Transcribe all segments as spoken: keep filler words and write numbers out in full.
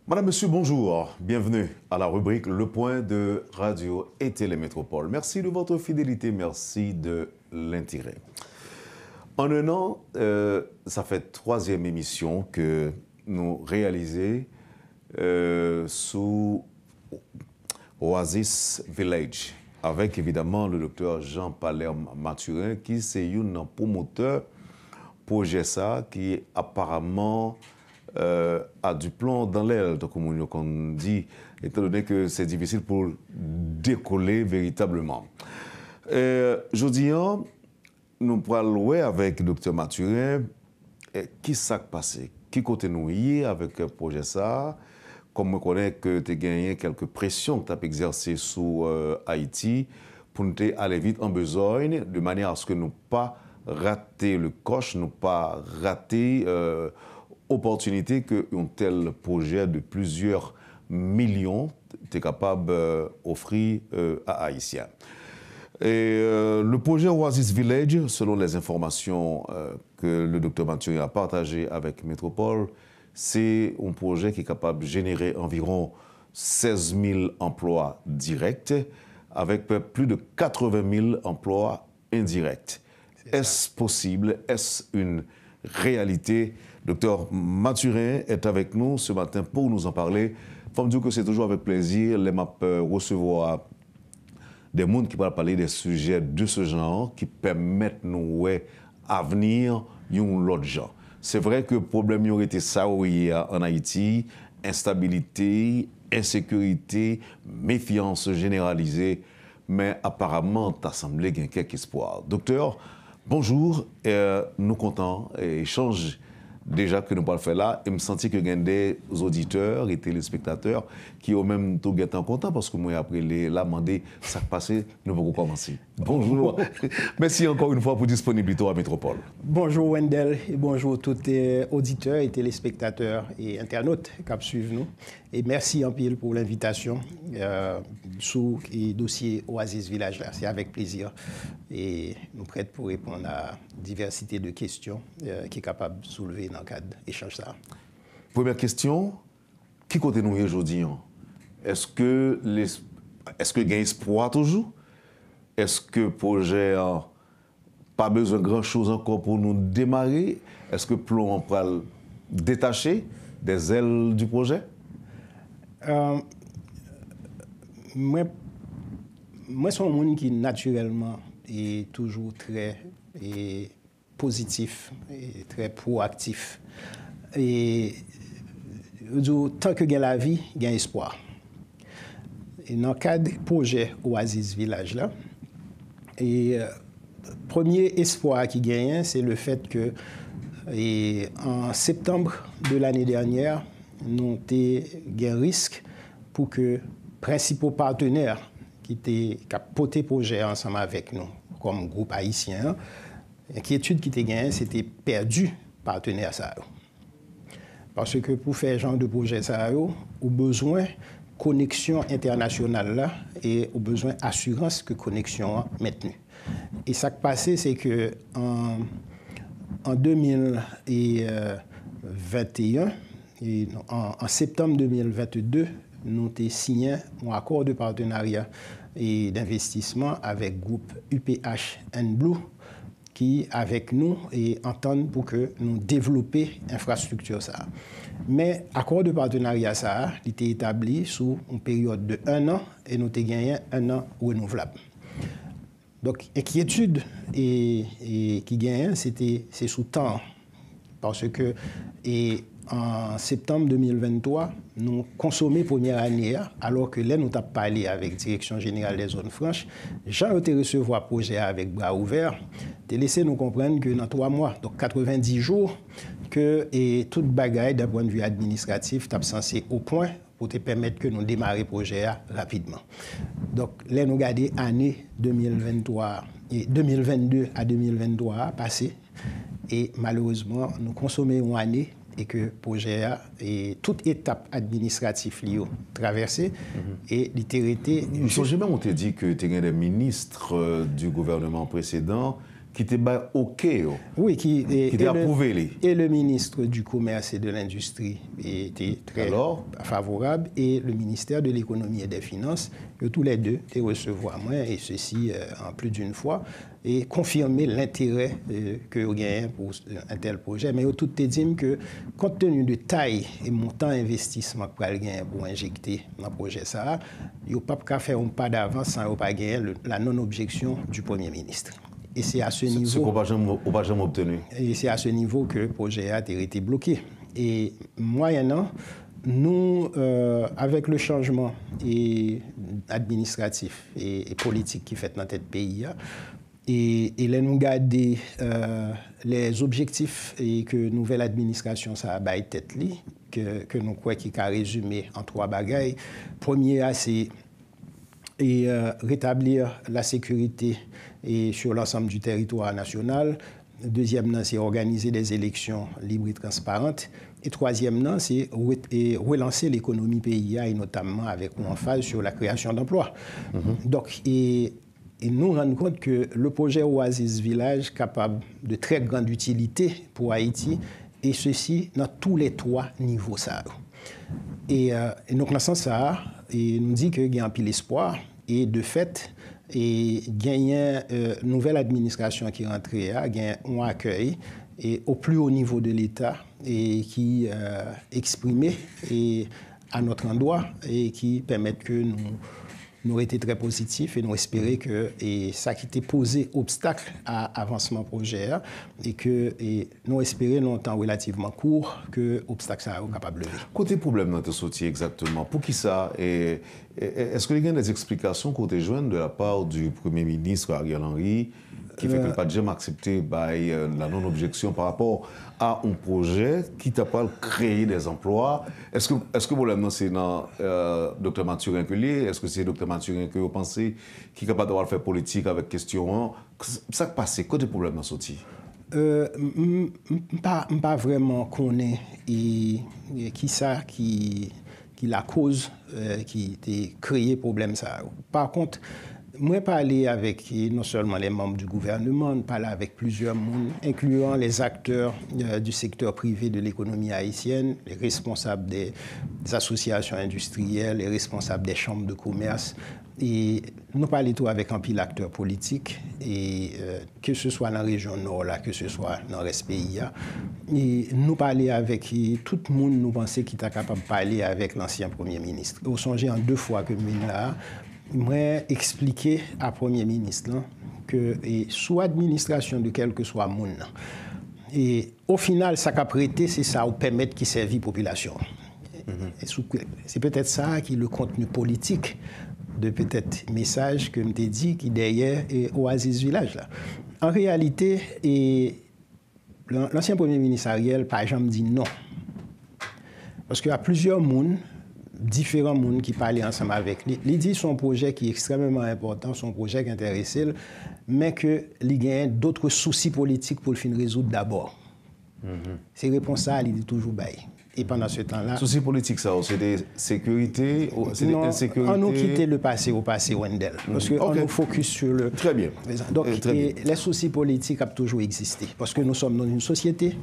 Madame, Monsieur, bonjour. Bienvenue à la rubrique Le Point de Radio et Télé Métropole. Merci de votre fidélité, merci de l'intérêt. En un an, euh, ça fait troisième émission que nous réalisons euh, sous Oasis Village, avec évidemment le docteur Jean Palerme Mathurin, qui c'est un promoteur projet ça, qui apparemment euh, a du plomb dans l'aile, donc comme on dit, étant donné que c'est difficile pour décoller véritablement. Euh, je dis, nou pral wè avèk Doktè Mathurin, eh, ki sa k pase, ki kote nou ye avèk pwojè sa a, kòm mwen konnen ke te genyen kèlke presyon k t ap egzèse sou, euh, Ayiti pou n te ale vit an bezòy, de manyè aske nou pa rate le coche, nou pa rate, euh, opòtinite ke yon tèl pwojè de plizyè milyon te kapab, euh, ofri, euh, a Ayisyen. Et, euh, le projet Oasis Village, selon les informations, euh, que le docteur Mathurin a partagées avec Métropole, c'est un projet qui est capable de générer environ seize mille emplois directs, avec plus de quatre-vingt mille emplois indirects. Est-ce possible? Est-ce une réalité? Docteur Mathurin est avec nous ce matin pour nous en parler. Fò m di w ke se toujou avèk plezi lè m ap, euh, resevwa de moun ki pral pale de sijè de ce genre ki pèmèt nou wè avni yon lòt jan. Se vre ke pwoblèm yo rete sa yo ye a ann Ayiti, enstabilite, ensekirite, mefyans jeneralize, men aparaman ta sanble gen kèk espwa. Doktè, bonjou, eh, nou kontan, eh, echanj deja ke nou pral fè la, e m santi ke gen de oditè e telespektatè ki yo menm tou gentan kontan, paske mwen ap rele la, mande sa k pase, nou poko kòmanse. Bonjou. Mèsi ankò yon fwa pou disponiblite w a Metropole. Bonjou Wendell, e bonjou tout, eh, oditè e telespektatè e entènot k ap swiv nou. E mèsi anpil pou lenvitasyon, eh, sou, e, dosye Oasis Village la. Se avèk plezi e nou prèt pou reponn a divèsite de kesyon, eh, ki kapab soulve nan kad echanj sa a. Premyè kesyon, ki kote nou ye jodi an? Èske les-, èske gen espwa toujou? Èske pwojè an pa bezwen gran choz ankò pou nou demare? Èske plon an pral detache des ailes du projet? Euh, mwen, mwen se yon moun ki natirèlman e toujou trè e pozitif, e trè pwoaktif. E, yo di w, tan ke gen lavi, gen espwa. E nan kad pwojè Oasis Village la, e, premye espwa ki genyen, se le fèt ke, e, an septanm de lane dènyè, nou te gen risk pou ke prensipal patnè ki te, k ap pote pwojè a ansanm avèk nou kòm gwoup ayisyen an, enkyetid ki te genyen, se te pèdi patnè sa yo. Paske pou fè jan de pwojè sa yo, ou bezwen koneksyon entènasyonal la e ou bezwen asirans ke koneksyon an mentni. E sa k pase, se ke an, an de mil venteyen, e, an, an septanm de mil vennde, nou te siyen yon akò de patenarya e denvestisman avèk gwoup U P H and Blue, ki avèk nou e antann pou ke nou devlope enfrastrikti sa a. Men akò de patenarya sa a, li te etabli sou yon peryòd de en an e nou te genyen en an renouvlab. Donk, enkyetid e, e ki genyen, se te, se sou tan an. Paske, e, an septanm de mil venntwa, nou konsome premyè ane a, alò ke lè nou t ap pale avèk Direksyon Jeneral dè Zòn Franch, jan yo te resevwa pwojè a avèk bra ouvè, te lese nou konprann ke nan twa mwa, donk katrevenndis jou, ke, e, tout bagay, dè pwennvi administratif, t ap sanse o pwen pou te pèmèt ke nou demare pwojè a rapidman. Donk, lè nou gade ane de mil venntwa, e, de mil vennde a de mil venntwa a pase, e malerezman, nou konsome yon ane e ke pwojè a, e tout etap administratif li yo travèse, e li te rete. M sonje menm ou te di ke te gen de ministres, euh, du gouvernement précédent ki te bay oke yo, Oui, qui, et, ki te et le, apwouve li. et le ministre du Commerce et de l'Industrie était très Alors? favorable, et le ministère de l'Économie et des Finances, yo tou lè de te resevwa mwen, et ceci euh, en plus d'une fois, et confirmer l'intérêt euh, ke yo genyen pou euh, un tel projet. Men yo tout te di m ke, compte tenu de tay e montan envestisman k pral genyen pou enjekte nan pwojè sa a, yo p ap ka fè yon pa davans san yo pa genyen le- la non-objection du Premier ministre. Et c'est à ce Se se niveau ke w pa janm, ou pa janm obteni. E se a se nivo ke pwojè a te rete bloke. E mwayennan, nou, euh, avèk le chanjman e administratif e, e politik ki fèt nan tèt peyi a, e, e lè nou gade euh, les objectifs e ke nouvèl administrasyon sa a bay tèt li, ke, ke nou kwè ki ka rezime an twa bagay. Premye a, se et euh, rétablir la sécurité et sur l'ensemble du territoire national. Deuxièmement, c'est organiser des élections libres et transparentes. Et troisièmement, c'est re- et relancer l'économie pays et notamment avec une emphase sur la création d'emplois. Donc, et, et nous rendre compte que le projet Oasis Village capable de très grande utilité pour Haïti, et ceci dans tous les trois niveaux. Ça. E, euh, e donk, nan sans sa a, e nou di ke gen anpil espwa, e de fèt, e genyen euh, nouvèl administrasyon ki rantre a, gen yon akèy e au plus haut niveau de l'État e ki euh, eksprime e à notre endroit e ki pèmèt ke nou nou rete trè pozitif e nou espere ke e sa ki te poze obstak a avansman pwojè a e ke e nou espere nan yon tan relativman kou ke obstak sa yo kapab leve. Kote pwoblèm nan te soti egzakteman? Poukisa? E, e, e, èske li gen des explications ke w te jwenn de la part du Premier ministre Ariel Henry ki fè ke l pa t janm aksepte bay euh, la non-objection par rapport à un projet ki ta pral kreye des emplois? Èske, èske pwoblèm nan se nan euh, Doktè Mathurin ke l ye? Èske se Doktè Mathurin ke yo panse ki kapab ta pral fè politik avèk kesyon an? Sa k pase? Kote pwoblèm nan soti? Euh, m m- m pa m pa vrèman konnen e, e kisa ki ki lakoz euh, ki te kreye pwoblèm sa yo. Pa kont, mwen pale avèk e, non sèlman les membres du gouvernement, m pale avèk plizyè moun, incluant les acteurs euh, du secteur privé de l'économie haïtienne, les responsables des associations industrielles, les responsables des chambres de commerce, e nou pale tou avèk anpil aktè politik, e euh, ke se swa nan rejyon nò la, ke se swa nan rès peyi a. E nou pale avèk e, tout moun nou panse ki ta kapab pale avèk lansyen premye minis. Ou sonje an de fwa ke m vin la a, mwen eksplike a premye minis lan ke e, sou administrasyon de kèlkeswa moun nan, e o final, sa k ap rete, se sa ou pèmèt ki sèvi popilasyon an. E sou- Se petèt sa ki le contenu politique de petèt mesaj ke m te di ki dèyè e Oasis Village la. An reyalite, e lan- lansyen premye minis Ariel pa janm di non. Paske a plizyè moun, diferan moun ki pale ansanm avèk li, li di se yon pwojè ki ekstrèmeman enpòtan, se yon pwojè ki enterese l, men ke li genyen dòt sousi politik pou l fin rezoud dabò. Se repons sa a li te toujou bay. E pandan se tan la, Sousi politik sa yo, se de sekirite, ou se de non, ensekirite? An nou kite le passé au passé, Wendell. Paske Ok. An nou focus sur le Très bien. présent. Donc, Euh, très et bien. les soucis politiques ap toujou egziste. Paske nou sòm nan yon sosyete.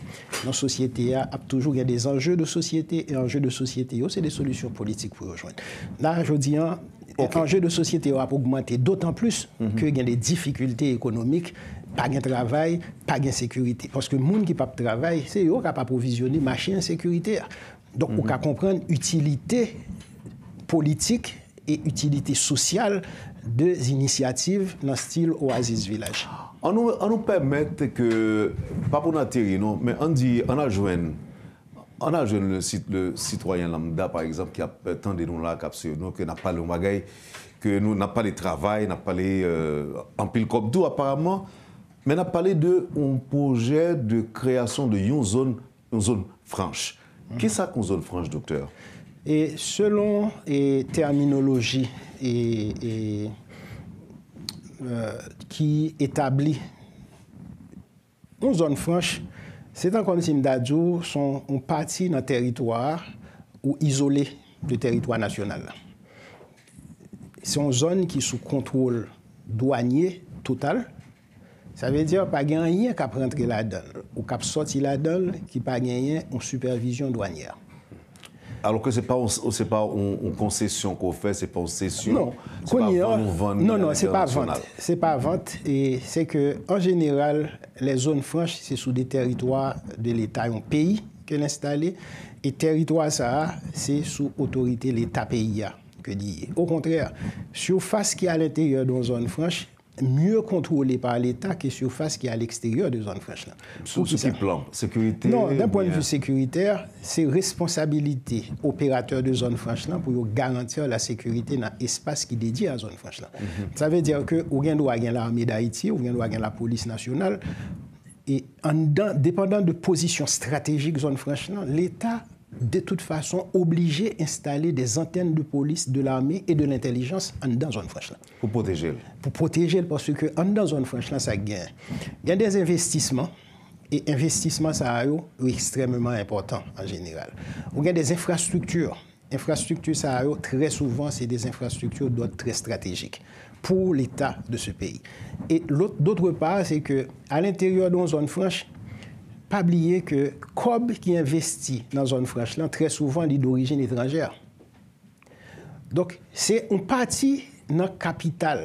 Nan sosyete a, ap toujou gen des enjeux de société, e enjeux de société yo, se de solisyon politik pou yo jwenn. La, jodi an, Ok. Enjeux de société yo ap ogmante, dotan plis ke gen de difikilte ekonomik, pa gen travay, pa gen sekirite. Paske moun ki p ap travay, se yo k ap apwovizyone mache ensekirite a. Donk, ou ka konprann itilite politik e itilite sosyal de inisyativ nan stil Oasis Village. An nou, an nou pèmèt ke, pa pou n ateri non, men ann di, ann al jwenn, ann al jwenn le sit-, le sitwayen lambda, pa egzanp, ki ap euh, tande nou la, k ap swiv nou, ke n ap pale yon bagay, ke nou, n ap pale travay, n ap pale euh, anpil kòb tou, aparaman, men n ap pale de yon pwojè de kreyasyon de yon zòn, yon zòn franch. Kisa k yon zòn franch, doktè? E selon e tèminoloji e, e euh, ki etabli yon zòn franch, se tan kòm si m ta di w se yon pati nan tèritwa a ou izole de tèritwa nasyonal la. Se yon zòn ki sou kontwòl dwanye total, Sa vle di pa gen anyen k ap rantre ladan l ou k ap sòti ladan l ki pa genyen yon sipèvizyon dwanyè. Alò ke se pa yon, se pa yon, yon konsesyon ke w fè, se pa yon sesyon, Non, se pa kounye a, vann ou vann non, nan non, se pa entènasyonal. Vant. Se pa vant. E se ke, an jeneral, lè zòn franch, se sou de tèritwa de Leta yon peyi ke l enstale. E tèritwa sa a, se sou otorite Leta peyi a ke li ye. Okontrè, sifas ki alenteryè de yon zòn franch mye kontwole pa Leta ke sifas ki aleksteryè de zòn franch lan. Sou, sou ki plan? Sekirite? Non, d'un point de oubyen- vue sécuritaire, se responsabilite operatè de zòn franch lan pou yo garanti la sekirite nan espas ki dedye a zòn franch lan. Sa vle di ke ou gen dwa gen lame d Ayiti, ou gen dwa gen lapolis nasyonal, e anndan, depandan de pozisyon estratejik zòn franch lan, Leta, de tout fason, oblije enstale de antèn de polis, de lame e de lentèlijans anndan zòn franch lan. Pou pwoteje l. Pou pwoteje l, paske anndan zòn franch lan, sa k genyen? Gen de envestisman, e envestisman sa a yo, yo ekstrèmeman enpòtan an jeneral. Ou gen de enfrastrikti. Enfrastrikti sa a yo, trè souvan, se de enfrastrikti d'ordre très stratégique pour l'État de ce pays. E lòt, d'autre part, se ke alenteryè de yon zòn franch, pa bliye ke kòb ki envesti nan zòn franch lan, trè souvan, li dorijin etranjè. Donk, se yon pati nan kapital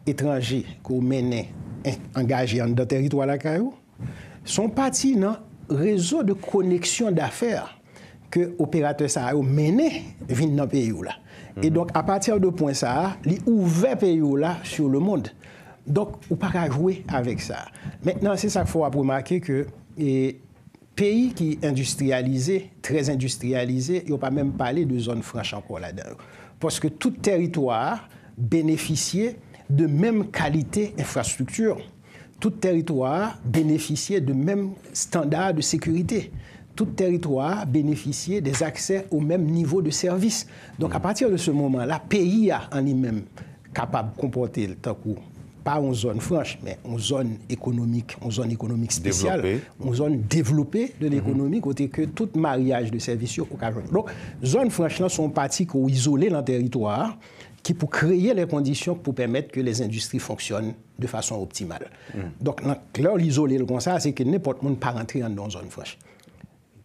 etranje ke w mennen, en- angaje anndan tèritwa lakay ou. Se yon pati nan rezo de koneksyon dafè ke operatè sa yo mennen vin nan peyi w la. E donk, apati de pwen sa a, li ouvè peyi w la sur le monde. Donk, ou pa ka jwe avèk sa. Mentnan, se sa k fè w ap remake ke e, peyi ki endistriyalize, trè endistriyalize, yo pa menm pale de zòn franch ankò ladan yo. Paske tout tèritwa a benefisye de menm kalite enfrastrikti. Tout tèritwa a benefisye de menm estanda de sekirite. Tout tèritwa a benefisye de aksè o menm nivo de sèvis. Donk, apati de se moman la, peyi a an li menm kapab konpòte l tankou pa yon zòn franch, men yon zòn ekonomik, yon zòn ekonomik espesyal, Devlope. Yon zòn devlope de lekonomi, kote ke tout maryaj de sèvis yo ou ka jwenn. Donk, zòn franch lan se yon pati ke w izole nan tèritwa a, ki pou kreye lè kondisyon pou pèmèt ke lè endistri fonksyone de fason optimal. Donk, nan, lè w izole l konsa, se ke nenpòt moun pa rantre anndan yon zòn franch.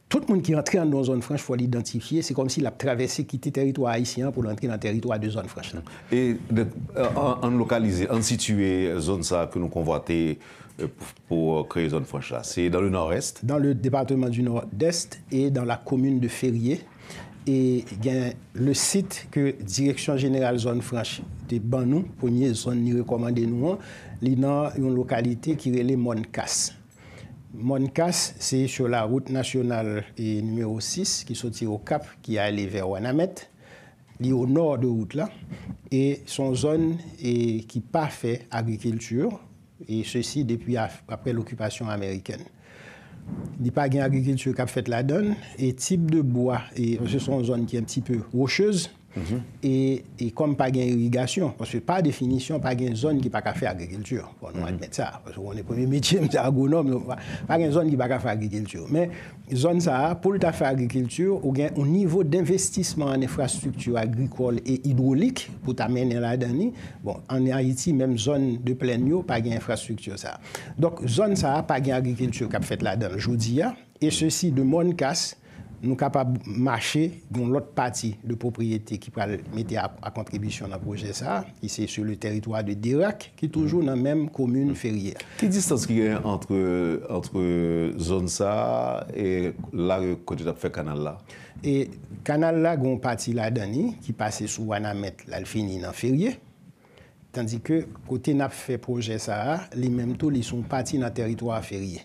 Tout moun ki rantre anndan yon zòn franch, fò l idantifye, se kòmsi l ap travèse, kite tèritwa ayisyen an pou l rantre nan tèritwa de zòn franch lan. E, donk, an, an lokalize, an sitiye zòn sa ke nou konvwate, euh, pou, pou kreye zòn franch la. Se dans le nord-est? Dans le département du Nord-Est et dans la commune de Ferrier. E gen le sit ke Direksyon Jeneral Zòn Franch te ban nou, premye zòn li rekòmande nou an, li nan yon lokalite ki rele Mòn Kas. Mòn Kas, se sur la route nationale e nimewo sis ki soti Okap, ki ale vè Wanament. Li o nò de wout la. E se yon zòn e ki pa fè agrikilti, e sesi depi a- apre lokipasyon amerikèn. Li pa gen agrikilti k ap fèt ladan l, e tip de bwa, e paske se yon zòn ki un petit peu rocheuse, e, e kòm pa gen irigasyon, paske pa definisyon, pa gen zòn ki pa ka fè agrikilti. Fò nou admèt sa, paske w konnen premye metye m se agwonòm, donk pa, pa gen zòn ki pa ka fè agrikilti. Men zòn sa a, pou l ta fè agrikilti, ou gen yon nivo denvestisman an enfrastrikti agrikòl e idwolik pou ta mennen ladan li. Bon, an Ayiti, menm zòn de plèn yo pa gen enfrastrikti sa a. Donk, zòn sa a pa gen agrikilti k ap fèt ladan l jodi a. E sesi de Mòn Kas, nou kapab mache yon lòt pati de pwopriyete ki pral mete a, a kontribisyon nan pwojè sa a, ki se sur le territoire de Dérac, ki toujou nan menm komin Ferye a. Ki distans ki genyen ant, ant zòn sa a e la kote y ap fè kanal la? E kanal la, gen yon pati ladan li ki pase sou Wanament, l al fini nan Ferye. Tandike kote n ap fè pwojè sa a, li menm tou, li se yon pati nan tèritwa Ferye.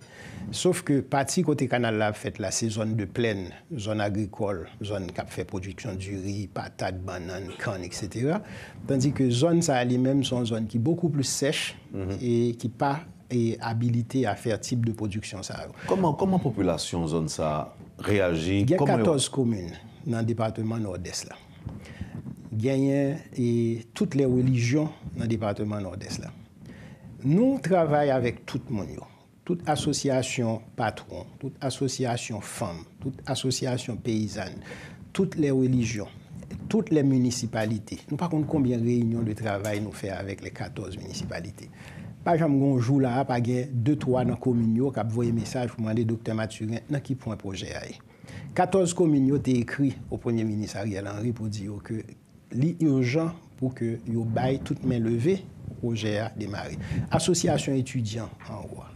Sof ke pati kote kanal la ap fèt la, se zòn de plèn, zòn agrikòl, zòn k ap fè pwodiksyon diri, patat, bannann, kann, etsetera. Tandike zòn sa a, li menm, se yon zòn ki bokou plis sèch e ki pa e abilite a fè tip de pwodiksyon sa yo. Kòman, kòman popilasyon zòn sa a reyaji? Gen Kòman yo katòz komin nan depatman Nòdès la. Genyen e tout lè relijyon nan depatman Nòdès la. Nou travay avèk tout moun yo. Tout asosyasyon patwon, tout asosyasyon fanm, tout asosyasyon peyizàn, tout lè relijyon, tout lè minisipalite. Nou pa konn konbyen reyinyon de travay nou fè avèk lè katòz minisipalite. Pa janm gen yon jou la a, pa gen de twa nan komin yo k ap voye mesaj pou mande Doktè Mathurin nan ki pwen pwojè a ye. Katòz komin yo te ekri o Premye Minis Ariel Henry pou di yo ke li ijan pou ke yo bay tout men leve pou pwojè a demare. Asosyasyon etidyan anwo a.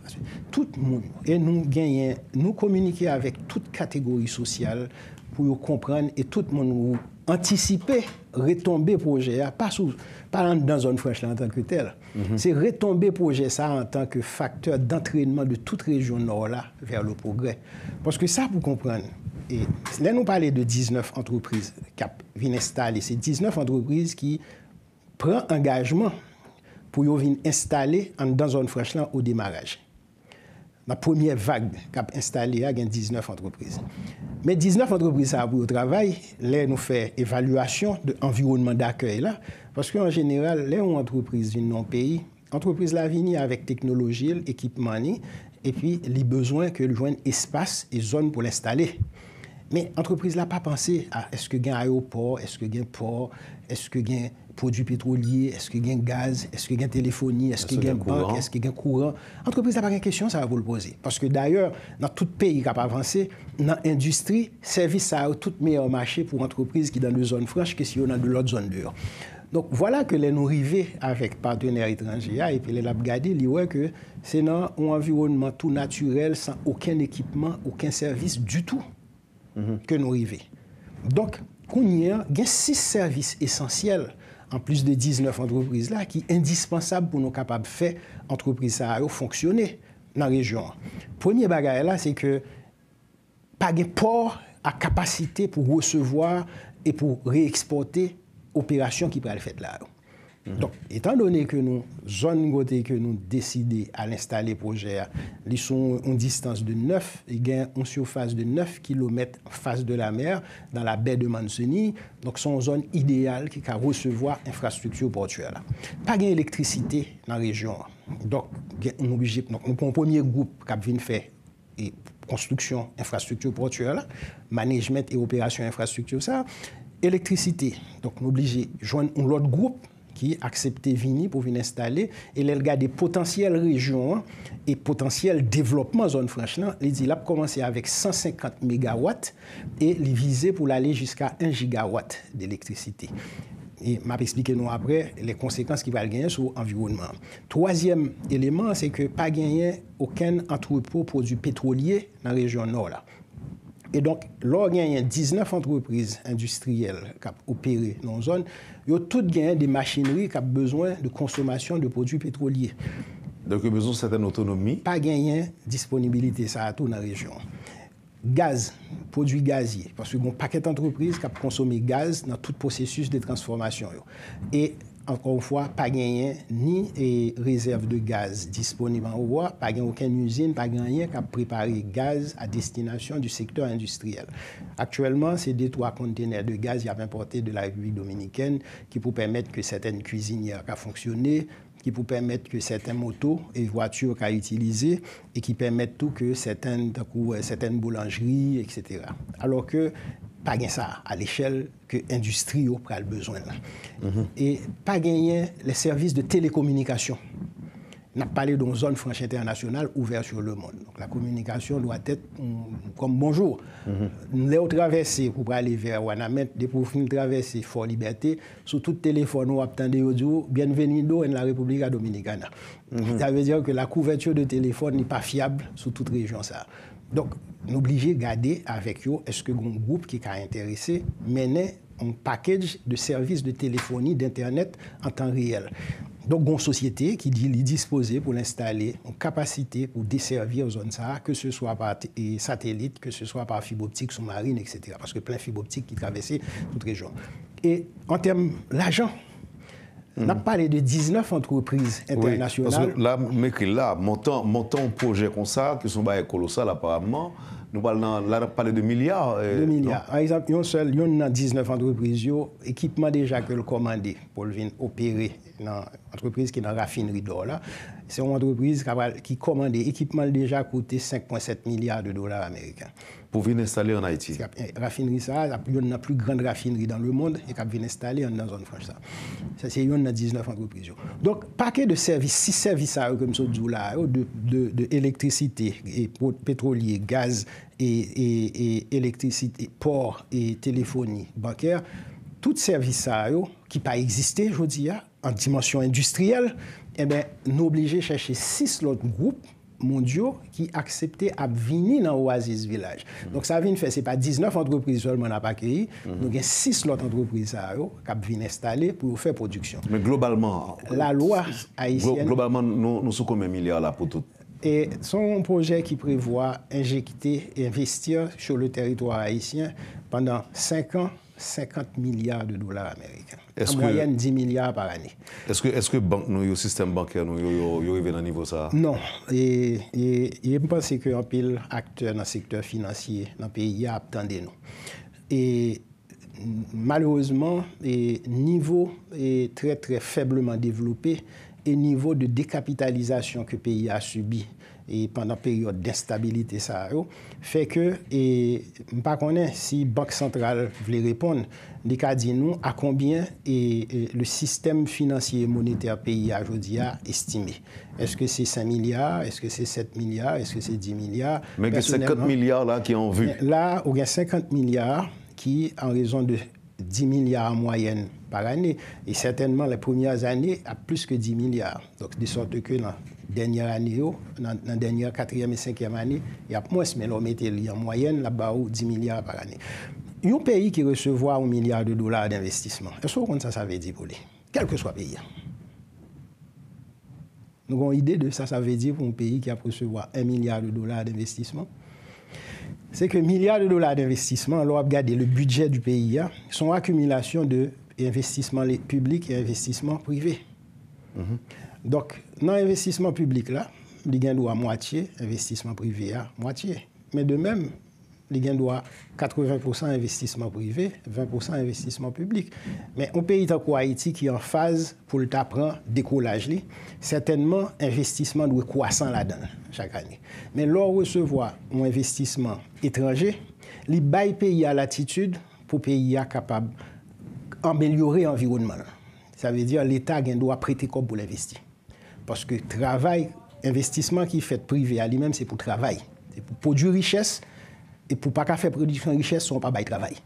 Tout moun. E nou genyen, nou kominike avèk tout kategori sosyal pou yo konprann e tout moun ou antisipe retonbe pwojè a, pa sou, pa anndan zòn franch la antanke tèl. Se retonbe pwojè sa a antanke faktè dantrenman de tout rejyon Nò la vè le pwogrè. Paske sa pou konprann, e lè nou pale de diznèf antrepriz k ap vin enstale, se diznèf antrepriz ki pran angajman pou yo vin enstale anndan zòn franch lan o demaraj. Nan premyè vag k ap enstale a, gen diznèf antrepriz. Men diznèf antrepriz sa a pou yo travay, lè nou fè evalyasyon de anviwònman dakèy la, paske an jeneral, lè yon antrepriz vin nan yon peyi, antrepriz la vini avèk teknoloji l, ekipman li, epi li bezwen ke l jwenn espas e zòn pou l enstale. Men antrepriz la pa panse a èske gen ayewopò, èske gen pò, èske gen pwodui petwolye, èske gen gaz, èske gen telefoni, èske gen bank, èske gen kouran. Antrepriz la pa gen kesyon sa yo pou l poze. Paske dayè, nan tout peyi k ap avanse, nan endistri, sèvis sa yo tout meyè mache pou antrepriz ki nan de zòn franch ke si yo nan de lòt zòn deyò. Donk, vwala ke lè nou rive avèk patenè etranje a, epi lè l ap gade, li wè ke se nan yon anviwònman tou natirèl, san okenn ekipman, okenn sèvis ditou ke nou rive. Donk, kounye a, gen sis sèvis esansyèl, anplis de diznèf antrepriz la, ki endispansab pou nou kapab fè antrepriz sa yo fonksyone nan rejyon an. Premye bagay la, se ke pa gen pò a kapasite pou resevwa e pou reekspòte operasyon ki pral fèt la yo. Donk, etandone ke nou, zòn kote ke nou deside al enstale pwojè a, li sou yon distans de nèf, li gen yon sifas de nèf kilomèt fas de la mè, dans la baie de Manzoni. Donk, se yon zòn ideyal ki ka resevwa enfrastrikti pòtyè la. Pa gen elektrisite nan rejyon an. Donk, gen, nou oblije, donk, nou pran yon premye gwoup k ap vin fè e konstriksyon enfrastrikti pòtyè la, management e operasyon enfrastrikti sa, elektrisite. Donk, nou oblije jwenn yon lòt gwoup ki aksepte vini pou vin enstale, e lè l gade potansyèl rejyon an e potansyèl devlòpman zòn franch lan, li di l ap kòmanse avèk san senkant megawat e li vize pou l ale jiska en jigawat d'elektrisite. E m ap eksplike nou apre lè konsekans ki pral genyen sou anviwònman an. Twazyèm eleman, se ke pa genyen okenn antrepo pwodui petwolye nan rejyon Nò la. E donk, lè w genyen diznèf antrepriz endistriyèl k ap opere nan yon zòn, yo tout genyen de machinri k ap bezwen de konsomasyon de pwodui petwolye. Donk, yo bezwen sètèn otonomi. Pa genyen disponibilite sa a tou nan rejyon an. Gaz, pwodui gazye, paske gen yon pakèt antrepriz k ap konsome gaz nan tout pwosesis de transfòmasyon yo. E, ankò yon fwa, pa genyen ni, e, rezèv de gaz disponib anwo a, pa gen okenn izin, pa gen anyen k ap prepare gaz a destinasyon di sektè endistriyèl. Aktyèlman, se de twa kontenè de gaz y ap enpòte de la Repiblik Dominikèn ki pou pèmèt ke sètèn kwizinyè ka fonksyone, ki pou pèmèt ke sèten moto e vwati ka itilize e ki pèmèt tou ke sèten, tankou, eh, sèten boulanjri, etsetera. Alò ke pa gen sa a lechèl ke endistri yo pral bezwen la. E pa genyen les services de télécommunication. N ap pale de yon zòn franch entènasyonal ouvè sur le monde. Donc, la communication doit être, mm, comme bonjour. Lè w travèse pou prale vè Wanament, depi w fin travèse Fò Libète, sou tout telefòn ou w ap tande yo di w, "Bienvenido en la República Dominicana." Sa vle di ke la couverture de téléphone li pa fyab sou tout rejyon sa a. Donk, nou oblije gade avèk yo, èske gen yon gwoup ki ka enterese mennen yon package de services de téléphonie, d'internet en temps réel. Donk, gen yon sosyete ki di li dispoze pou l enstale yon kapasite pou desèvi zòn sa a, ke se swa pa t-, e, satelit, ke se swa pa fib optik soumarin, etsetera. Paske plen fib optik ki travèse tout rejyon. E an tèm lajan, n ap pale de diznèf antrepriz entènasyonal. Paske la, m ekri la, montan, montan yon pwojè konsa, ki se yon bagay kolosal aparaman, nou pral nan, la n ap pale de milya, eh, de milya. Pa egzanp, yon sèl, yonn nan diznèf antrepriz yo, ekipman deja ke l kòmande pou l vin opere nan antrepriz ki nan rafinri dò la, Se yon antrepriz ki kòmande ekipman l deja koute senk pwen sèt milya de dola ameriken. Pou vin enstale an Ayiti. Rafinri sa a, youn nan pli grann rafinri dans le monde, e k ap vin enstale anndan zòn franch sa. Sa se youn nan diznèf antrepriz yo. Donk, pake de sèvis, sis sèvis sa yo ke m sot di w la yo, de, de, de elektrisite, e petwolye, gaz, e, e, e elektrisite, pò, e telefoni, bankè, tout sèvis sa yo ki pa egziste jodi a, an dimansyon endistriyèl, enben, nou oblije chèche sis lòt gwoup mondyo ki aksepte ap vini nan Oasis Village. Donk, sa vin fè, se pa diznèf antrepriz sèlman n ap akeyi, nou gen sis lòt antrepriz sa yo k ap vin enstale pou yo fè pwodiksyon. Men globalman, Lalwa ayisyèn. Globalman, nou, nou sou konbyen milya la pou tout? E se yon pwojè ki prevwa enjekte, envesti sur le territoire haïtien pandan senk an, senkant milya de dola ameriken. An mwayèn, dis milya par ane. Èske, èske bank nou yo, sistèm bankè nou yo, yo, yo rive nan nivo sa a? Non. E, e, e m panse ke anpil aktè nan sektè finansye nan peyi a ap tande nou. E malerezman, e nivo, e trè, trè fèbleman devlope e nivo de dekapitalizasyon ke peyi a sibi e pandan peryòd denstabilite sa yo, fè ke, e, m pa konnen si Bank Santral vle reponn, li ka di nou a konbyen e, e, le sistèm finansye e monetè peyi a jodi a estime. Èske se senk milya? Èske se sèt milya? Èske se dis milya? Men gen senkant milya la ki an vi. La, ou gen senkant milya ki, an rezon de dis milya an mwayèn par ane, e sètènman, les premières années ap plis ke dis milya. Donk, de sòt ke nan dènyè ane yo, nan, nan dènyè katriyèm e senkyèm ane, y ap mwens, men lè w mete li an mwayèn, l ap ba ou dis milya par ane. Yon peyi ki resevwa yon milya de dola denvestisman, èske w konn sa sa vle di pou li? Kèlkeswa peyi a. Nou gen yon ide de sa sa vle di pou yon peyi ki ap resevwa un milliard de dola denvestisman? Se ke milya de dola denvestisman, lè w ap gade le budget du peyi a, se yon akimilasyon de envestisman piblik e envestisman prive. Donk, nan envestisman piblik la, li gen dwa mwatye, envestisman prive a, mwatye. Men de menm, li gen dwa katreven pousan envestisman prive, ven pousan envestisman piblik. Men yon peyi tankou Ayiti ki an faz pou l ta pran dekolaj li, sètènman, envestisman dwe kwasan ladan l chak ane. Men lè w resevwa yon envestisman etranje, li bay peyi a latitid pou peyi a kapab amelyore anviwònman l. Sa vle di, Leta gen dwa prete kòb pou l envesti. Paske travay, envestisman ki fèt prive a li menm, se pou travay. Se pou pwodui richès, e pou pa ka fè pwodiksyon richès san w pa bay travay.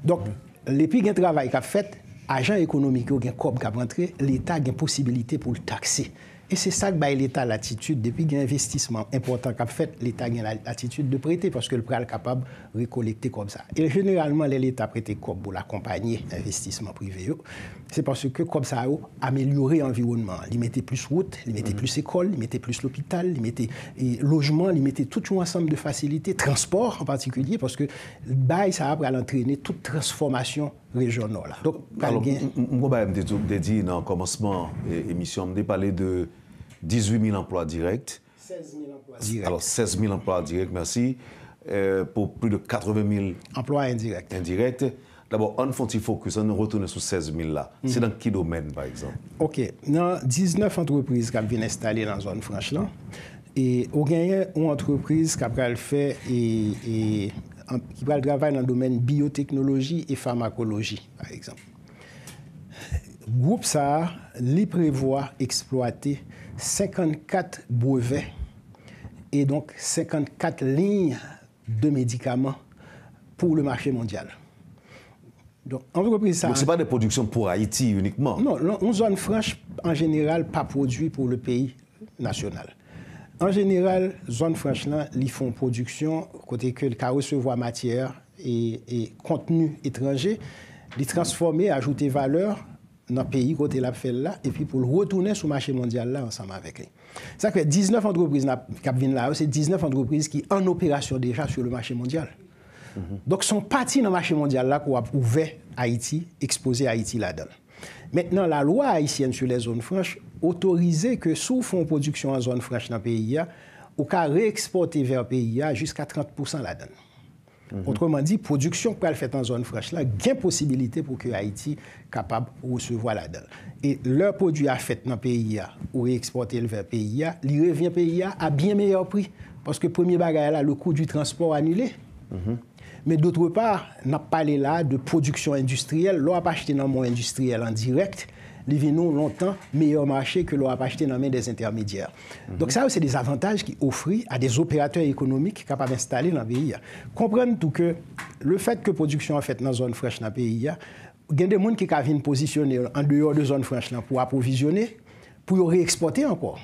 Donk, lepi gen travay k ap fèt, ajan ekonomik yo gen kòb k ap rantre, Leta gen posibilite pou l takse. E se sa k bay Leta latitid, depi gen envestisman enpòtan k ap fèt, Leta gen la, latitid de prete, paske l pral kapab rekolekte kòb sa. E jeneralman, lè Leta prete kòb pou l akonpanye envestisman prive yo, se paske kòb sa yo amelyore anviwònman an. Li mete plis wout, li mete plis ekòl, li mete plis lopital, li mete, e, lojman, li mete tout yon ansanm de fasilite, transpò an patikilye, paske bagay sa a pral antrene tout transfòmasyon rejyon Nò la. Donk, pral gen. M gon bagay m te di nan kòmansman, e, emisyon, m te pale de dizuit mil anplwa dirèk. Sèz mil anplwa dirèk. Alò, sèz mil anplwa dirèk, mèsi. E, pou plis de katreven mil anplwa endirèk. Endirèk. Dabò, ann fè yon ti fokis, ann retounen sou sèz mil la. Se nan ki domèn, pa egzanp? Ok. Nan diznèf antrepriz k ap vin enstale nan zòn franch lan, e ou genyen yon antrepriz k ap pral fè, e, e, an, ki pral travay nan domèn biyoteknoloji e famakoloji, pa egzanp. Gwoup sa a, li prevwa eksplwate senkannkat brevè e donk senkannkat liy de medikaman pou le mache mondyal. Donk, antrepriz sa a. Donk, se pa de pwodiksyon pou Ayiti inikman. Non, non, yon zòn franch, an jeneral, pa pwodui pou le peyi nasyonal. An jeneral, zòn franch lan, li fè yon pwodiksyon kote ke l ka resevwa matyè e, e kontni etranje, li transfòme, ajoute valè nan peyi kote l ap fè l la, epi pou l retounen sou mache mondyal la ansanm avèk li. Sa k fè diznèf antrepriz n ap, k ap vin la yo, se diznèf antrepriz ki an operasyon deja sou le mache mondyal. Donk, se yon pati nan mache mondyal la ke w ap ouvè Ayiti, ekspoze Ayiti ladan l. Mentnan, lalwa ayisyèn sur les zones franches otorize ke si w fè yon pwodiksyon an zòn franch nan peyi a, ou ka reekspòte vè peyi a jiska trant pousan ladan l. Otreman di, pwodiksyon k pral fèt nan zòn franch la, gen posibilite pou ke Ayiti kapab resevwa ladan l. E lè pwodui a fèt nan peyi a, ou reekspòte l vè peyi a, li revyen peyi a a byen meyè pri. Paske premye bagay la, le coût du transport annulé. Men d'autre part, n ap pale la de pwodiksyon endistriyèl. Lè w ap achte nan men yon endistriyèl an dirèk, li vin yon lontan meyè mache ke lè w ap achte nan men des intermédiaires. Donk, sa yo se de zavantaj ki ofri a des opérateurs économiques ki kapab enstale nan peyi a. Konprann tou ke le fèt ke pwodiksyon an fèt nan zòn franch nan peyi a, gen de moun ki ka vin pozisyone yo an deyò de zòn franch lan pou apwovizyone, pou yo reekspòte ankò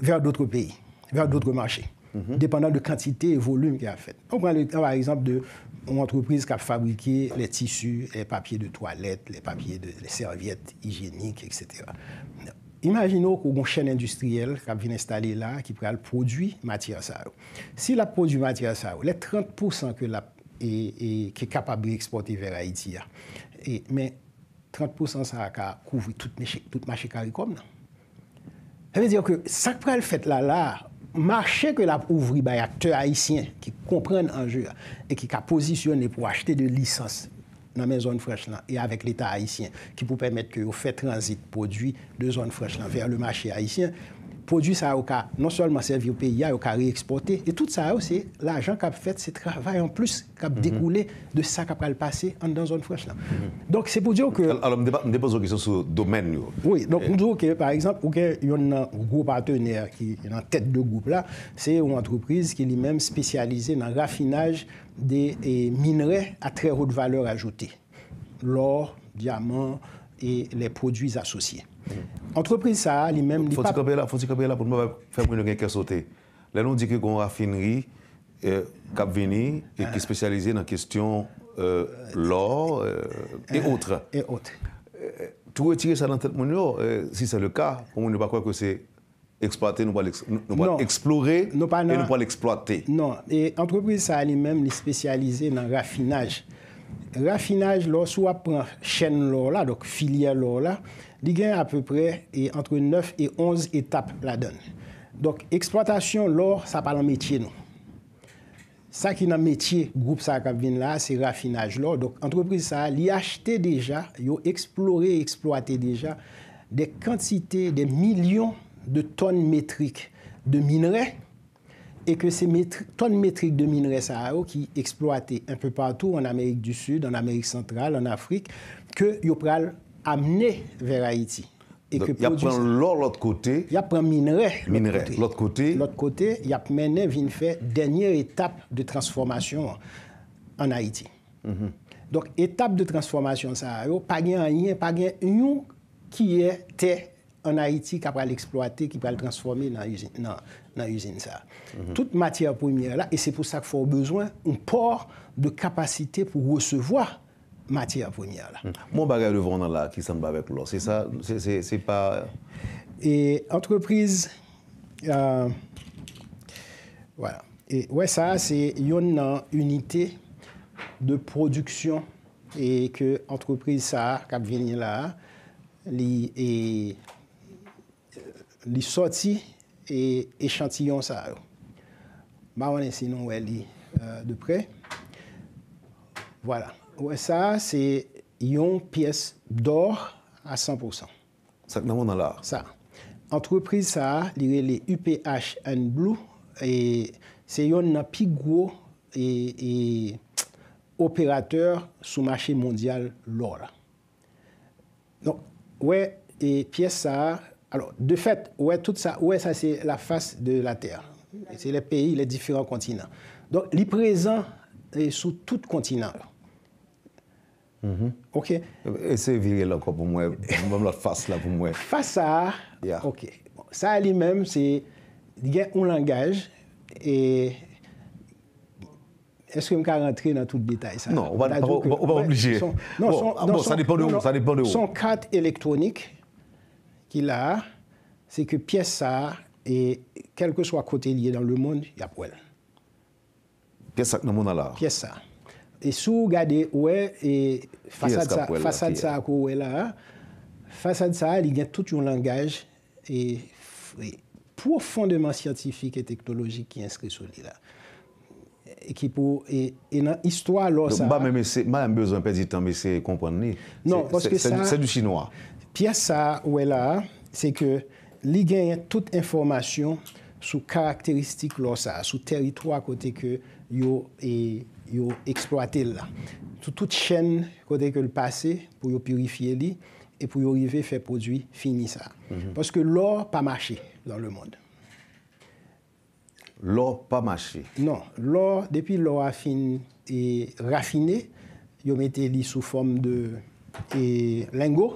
vers d'autres pays, vers d'autres marchés, dépendant de quantité et volume ki ap fèt. On prend le cas, par exemple, de yon antrepriz k ap fabrike les tissus, les papiers de toilette, les papiers de, les serviettes hygiéniques, et cetera. Imajine w ke w gen yon chèn endistriyèl k ap vin enstale la, ki pral pwodui matyè sa yo. Si l ap pwodui matyè sa yo, lè trant pousan ke l ap, e, e, ki kapab reekspòte vè Ayiti a, e, men trant pousan sa a ka kouvri tout mache, tout mache CARICOM nan. Sa vle di ke sa k pral fèt la, la a, mache ke l ap ouvri bay aktè ayisyen ki konprann anje a e ki ka pozisyone pou achte de lisans nan men zòn franch lan e avèk Leta ayisyen ki pou pèmèt ke yo fè tranzit pwodui de zòn franch lan vè le mache ayisyen, pwodui sa yo ka non sèlman sèvi peyi a, yo ka reekspòte. E tout sa yo, se lajan k ap fèt, se travay an plis k ap dekoule de sa k ap pral pase anndan zòn franch lan. Donk, se pou di w ke Al- Alò, m te pa- m te poze w kesyon sou domèn yo. Wi, donk, m di w ke, pa egzanp, ou gen youn nan gwo patnè ki nan tèt de gwoup la, se yon antrepriz ki li menm espesyalize nan rafinaj de, e, minrè à très haute valeur ajoutée. Lò, dyaman e les produits associés. Antrepriz sa a, li menm, li Fò ti pa kanpe la, fò ti kanpe la pou nou pa fè moun yo gen kè sote. Lè nou di ke gen yon rafinri, e, k ap vini e ki espesyalize nan kesyon, e, lò, e, e otre. E otre. Tou retire sa nan tèt moun yo, e, si se le ka, pou moun yo pa kwè ke se eksplwate, nou pral eks- nou pral Non. eksplore Nou pa e nan nou pral eksplwate. Non, e antrepriz sa a li menm, li espesyalize nan rafinaj. Rafinaj lò, si w ap pran chèn lò la, donk filyè lò la, li gen apeprè e ant nèf e onz etap ladan l. Donk, eksplwatasyon lò, sa pa nan metye nou. Sa ki nan metye gwoup sa a k ap vin la a, se rafinaj lò. Donk, antrepriz sa a, li achte deja, yo eksplore, eksplwate deja de kantite, de milyon de tòn metrik de minrè, e ke se metri- tòn metrik de minrè sa a yo ki eksplwate un peu partout en Amérique du Sud, en Amérique centrale, en Afrique, ke yo pral amne vè Ayiti. E ke Donk, y ap pran lò lòt kote. Y ap pran minrè Minrè lòt kote. Lòt kote, y ap mennen vin fè dènye etap de transfòmasyon an Ayiti. Donk, etap de transfòmasyon sa a yo, pa gen anyen, pa gen yon kiyè tè an Ayiti k ap pral eksplwate, ki pral transfòme nan izin, nan, nan izin sa a. Tout matyè premyè la, e se pou sa k fè w bezwen yon pò de kapasite pou resevwa matyè premyè la. Bon bagay devan w nan la ki sanble avèk lò. Se sa, se, se, se pa E antrepriz, e, vwala. E, wè, sa a se youn nan inite de pwodiksyon e ke antrepriz sa a k ap vini la a, li, e, li sòti e echantiyon sa yo. M pa konnen si nou wè li, e, de prè. Vwala. Wè, sa a se yon pyès dò a san pousan. Sa k nan men w nan la a. Sa. Antrepriz sa a, li rele U P H and Blue, e se youn nan pi gwo, e, e, operatè sou mache mondyal lò la. Donk, wè, e pyès sa a, alò, de fèt, wè tout sa, wè sa se la fas de la tè. Se les pays, les différents continents. Donk, li prezan, e, sou tout kontinan yo. Ok. Eseye vire l ankò pou mwen, ban m lòt fas la pou mwen. Fas sa a, Yeah. Ok. Bon, sa a li menm, se, li gen yon langaj, e èske m ka rantre nan tout detay sa a? Non, ou pa, Mwen ta di w ke, ou pa, ou pa mwen, oblije. se yon, non, Bon, se yon, ah, non, bon, se sa yon, depan de non, ou, non, sa depan de se ou. yon kat elektwonik ki la a, se ke pyès sa a, e kèlkeswa kote l ye dans le monde, y ap wè l. Pyès sa k nan men w nan la a. Pyès sa. E si w gade, ou wè, e fasad sa, fasad sa a ke w wè la a, fasad sa a, li gen tout yon langaj, e, f- e pwofondeman syantifik e teknolojik ki enskri sou li la. e ki pou, e, e nan istwa lò sa a. M pa menm eseye, m pa menm bezwen pèdi tan m eseye konprann li. Non, paske sa, se du chinois. Pyès sa a ou wè la a, se ke li genyen tout enfòmasyon sou karakteristik lò sa a, sou tèritwa kote ke yo, e, yo eksplwate l la. Sou tout chèn kote ke l pase pou yo pirifye li e pou yo rive fè pwodui fini sa a. Paske lò pa mache dans le monde. Lò pa mache. Non, lò, depi lò a fin, e, rafine, yo mete li sou fòm de, e, lengo,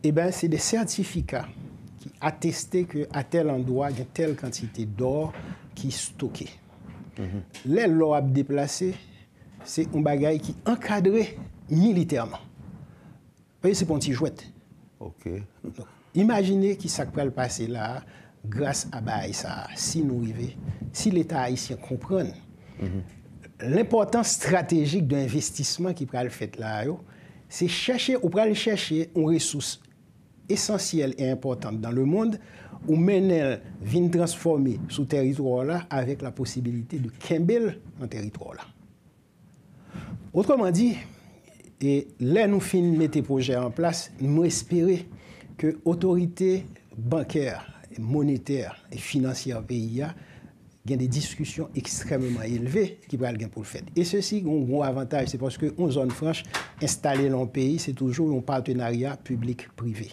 eben, se de sètifika ki ateste ke a tèl andwa gen tèl kantite dò ki stoke. Lè lò ap deplase, se yon bagay ki ankadre militèman. Paske se pa yon ti jwèt. Ok. Donk, imajine ki sa k pral pase la a, gras a bagay sa a, si nou rive, si Leta ayisyen konprann lenpòtans estratejik de envestisman ki pral fèt la a yo, se chèche, ou pral chèche yon resous esansyèl e enpòtan dans le monde, ou mennen l vin transfòme sou tèritwa w la avèk la posibilite de kenbe l nan tèritwa w la. Otreman di, e, lè nou fin mete pwojè an plas, nou espere ke otorite bankè, monetè e finansyè peyi a gen de diskisyon ekstrèmman elve ki pral gen pou l fèt. E sesi gen yon gwo avantaj, se paske yon zòn franch enstale nan yon peyi, se toujou yon patenarya piblik prive.